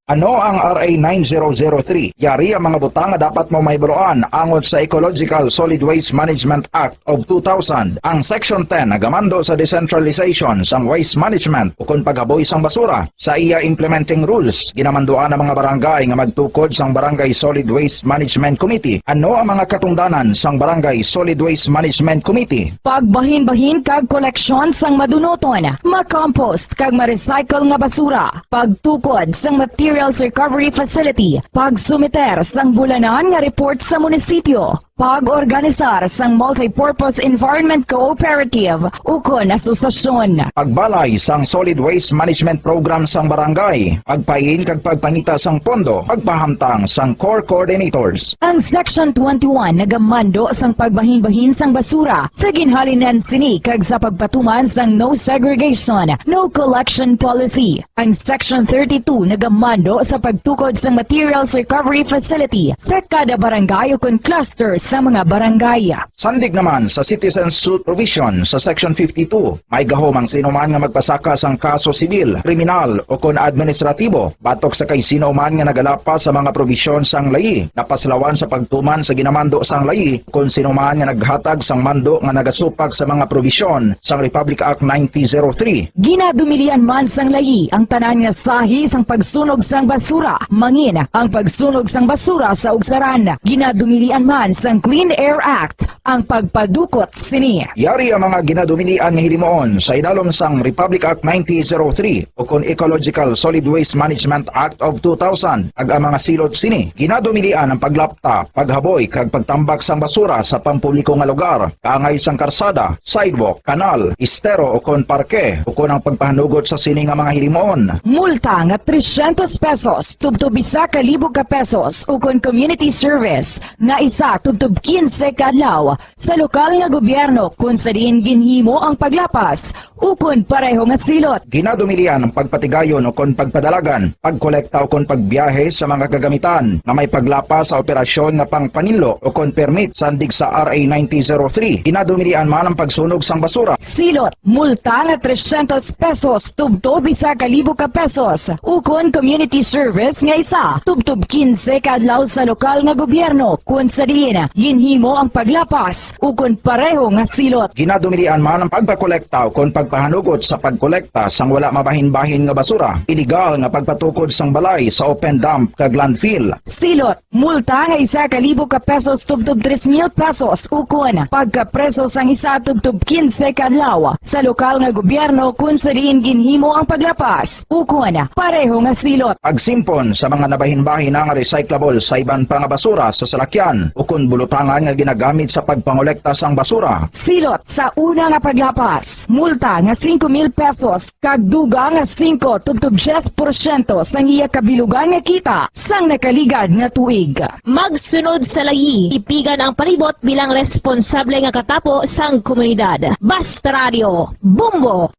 Ano ang R A nine zero zero three? Yari ang mga butang nga dapat mo mahibaluan angot sa Ecological Solid Waste Management Act of two thousand. Ang Section ten nagamando sa decentralization sang waste management ukon paghaboy sang basura. Sa iya implementing rules, ginamanduan ang mga barangay nga magtukod sang Barangay Solid Waste Management Committee. Ano ang mga katungdanan sang Barangay Solid Waste Management Committee? Pagbahinbahin kag koleksyon sang madunuton, makompost kag ma-recycle nga basura, pagtukod sang materials recovery facility, pagsumiter sang bulanan nga report sa munisipyo, pag-organisar sang multipurpose environment cooperative ukon asosasyon. Pagbalay sang solid waste management program sang barangay, pagpain kag pagpangita sang pondo, pagpahamtang sang core coordinators. Ang Section twenty-one nagamando sang pagbahinbahin sang basura sa ginhalinan sini kag sa pagpatuman sang no segregation, no collection policy. Ang Section thirty-two nagamando sa pagtukod sang materials recovery facility sa kada barangay ukon cluster sa mga barangay. Sandig naman sa citizen suit provision sa Section fifty-two, may gahom ang sino man nga magpasaka sang kaso sibil, kriminal, ukon administratibo batok sa kay sino man nga nagalapas sa mga probisyon sang layi, napaslawan sa pagtuman sa ginamando sang layi, kon sino man nga naghatag sang mando nga nagasupak sa mga probisyon sang Republic Act nineteen zero three. Ginadumilian man sang layi ang tanan nga sahi sang pagsunog sang basura, mangin ang pagsunog sang basura sa ugsaran. Ginadumilian man sang Clean Air Act ang pagpadukot sini. Yari ang mga ginadumilian nga hilimuon sa idalom sang Republic Act nineteen zero three ukon Ecological Solid Waste Management Act of two thousand, kag ang mga silot sini. Ginadumilian ang paglapta, paghaboy, kag pagtambak sang basura sa pampubliko nga lugar, kaangay sang karsada, sidewalk, kanal, estero, ukon parke, ukon ang pagpahanugot sa sini nga mga hilimuon. Multa nga trescientos pesos tubtob isa ka libo ka pesos, ukon community service nga isa tubtob quince ka adlaw sa lokal nga gobyerno kon sa diin ginhimo ang paglapas ukon pareho nga silot. Ginadumilian ang pagpatigayon ukon pagpadalagan, pagkolekta ukon pagbiyahe sa mga kagamitan nga may paglapas sa operasyon nga pangpaninlo ukon permit sandig sa R A nineteen zero three. Ginadumilian man ang pagsunog sang basura. Silot, multa nga trescientos pesos tubtob isa ka libo ka pesos, ukon community service nga isa tubtob quince ka adlaw sa lokal nga gobyerno kon sa diin ginhimo ang paglapas ukon pareho nga silot. Ginadumilian man ang pagpakolekta ukon pagpahanugot sa pagkolekta sang wala mabahinbahin nga basura, iligal nga pagpatukod sang balay sa open dump kag landfill. Silot, multa nga isa ka libo ka pesos tubtob tres mil pesos, ukon pagkapreso sang isa tubtob quince ka adlaw sa lokal nga gobyerno kon sa diin ginhimo ang paglapas, ukon pareho nga silot. Pagsimpon sa mga nabahinbahin nga recyclable sa iban pa nga basura sa salakyan ukon bulutangan nga ginagamit sa pagpangolekta sang basura. Silot sa una nga paglapas, multa nga singko mil pesos kag dugang nga singko tubtob diyes porsyento sang iya kabilugan nga kita sang nakaligad nga tuig. Magsunod sa layi, tipigan ang palibot bilang responsable nga katapo sang komunidad. Basta Radio, Bombo!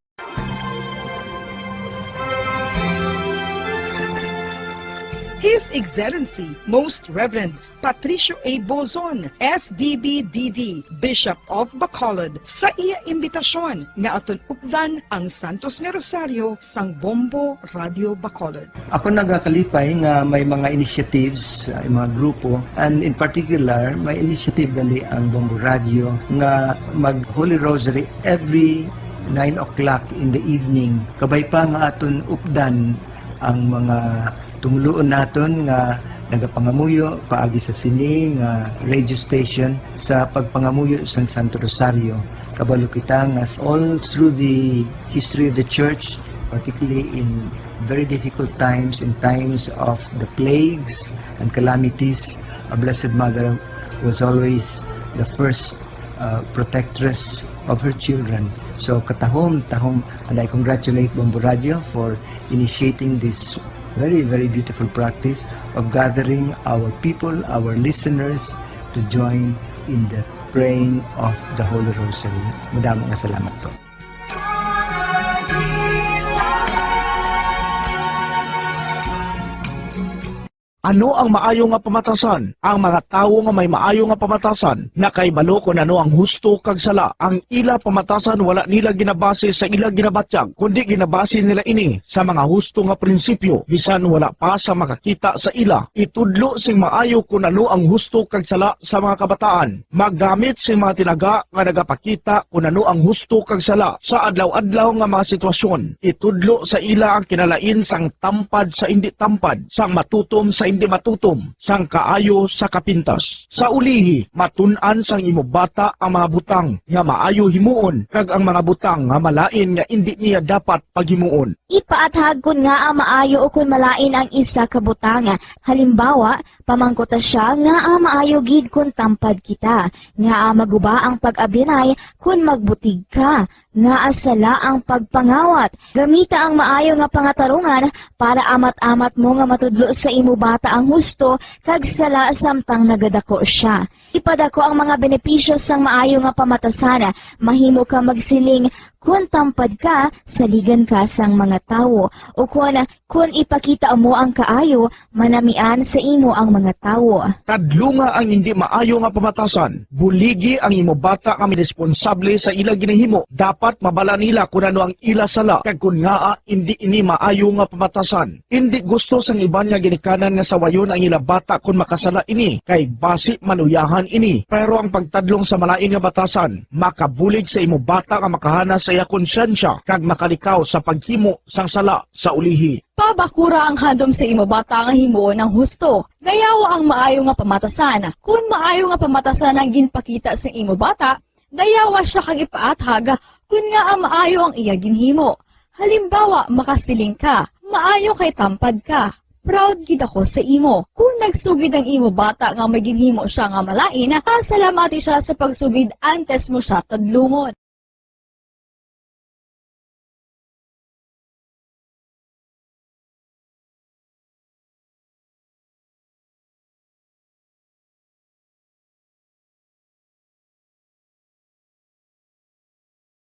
His Excellency Most Reverend Patricio A. Bozon, S D B D D, Bishop of Bacolod, sa iya imbitasyon nga aton updan ang Santos nga Rosaryo sang Bombo Radio Bacolod. Ako nagakalipay nga may mga initiatives, uh, mga grupo, and in particular, may initiative gali ang Bombo Radio nga mag Holy Rosary every nine o'clock in the evening. Kabay pa nga aton updan ang mga tumuluon naton nga nagapangamuyo paagi sa sini nga radio station sa pagpangamuyo sang Santo Rosario. Kabalo kita nga all through the history of the church, particularly in very difficult times, in times of the plagues and calamities, our Blessed Mother was always the first uh, protectress of her children. So katahom, tahom, and I congratulate Bombo Radio for initiating this very, very beautiful practice of gathering our people, our listeners, to join in the praying of the Holy Rosary. Madamo nga salamat po. Ano ang maayo nga pamatasan? Ang mga tawo nga may maayo nga pamatasan nakahibalo kon ano ang husto kag sala. Ang ila pamatasan wala nila ginabase sa ila ginabatyag, kundi ginabase nila ini sa mga husto nga prinsipyo, bisan wala pa sa makakita sa ila. Itudlo sing maayo kon ano ang husto kag sala sa mga kabataan. Maggamit sing mga tinaga nga nagapakita kon ano ang husto kag sala sa adlaw-adlaw nga mga sitwasyon. Itudlo sa ila ang kinalain sang tampad sa indi tampad, sang matutom sa indi matutom, sang kaayo sa kapintas. Sa ulihi, matun-an sang imo bata ang mga butang nga maayo himuon kag ang mga butang nga malain nga indi niya dapat paghimuon. Ipaathag kon ngaa maayo o kon malain ang isa ka butang. Halimbawa, pamangkuta sia ngaa maayo gid kon tampad kita, ngaa maguba ang pag-abyanay kon magbutig ka, ngaa sala ang pagpangawat. Gamita ang maayo nga pangatarungan para amat-amat mo nga matudlo sa imo bata ang husto kag sala samtang nagadako sia. Ipadako ang mga benepisyo sang maayo nga pamatasan. Mahimo ka magsiling, "Kon tampad ka, saligan ka sang mga tawo," o kon, "Kon ipakita mo ang kaayo, manamian sa imo ang mga tawo." Kadlunga ang hindi maayo nga pamatasan. Buligi ang imo bata nga may responsable sa ila ginahimo. Dapat mabala nila kon ano ang ila sala kag kon ngaa hindi ini maayo nga pamatasan. Indi gusto sang iban nga ginikanan nga sawayon ang ila bata kon makasala ini, kay basi maluyahan ini. Pero ang pagtadlong sa malain nga batasan makabulig sa imo bata nga makahana sa iya konsyensya kag makalikaw sa paghimo sang sala sa ulihi. Pabakura ang handom sa imo bata nga himuon ang husto. Dayawa ang maayo nga pamatasan. Kon maayo nga pamatasan ang ginpakita sa imo bata, dayawa sia kag ipaathag kon ngaa maayo ang iya ginhimo. Halimbawa, makasiling ka, "Maayo kay tampad ka. Proud gid ako sa imo." Kon nagsugid ang imo bata nga may ginhimo sia nga malain, pasalamati sia sa pagsugid antes mo sia tadlungon.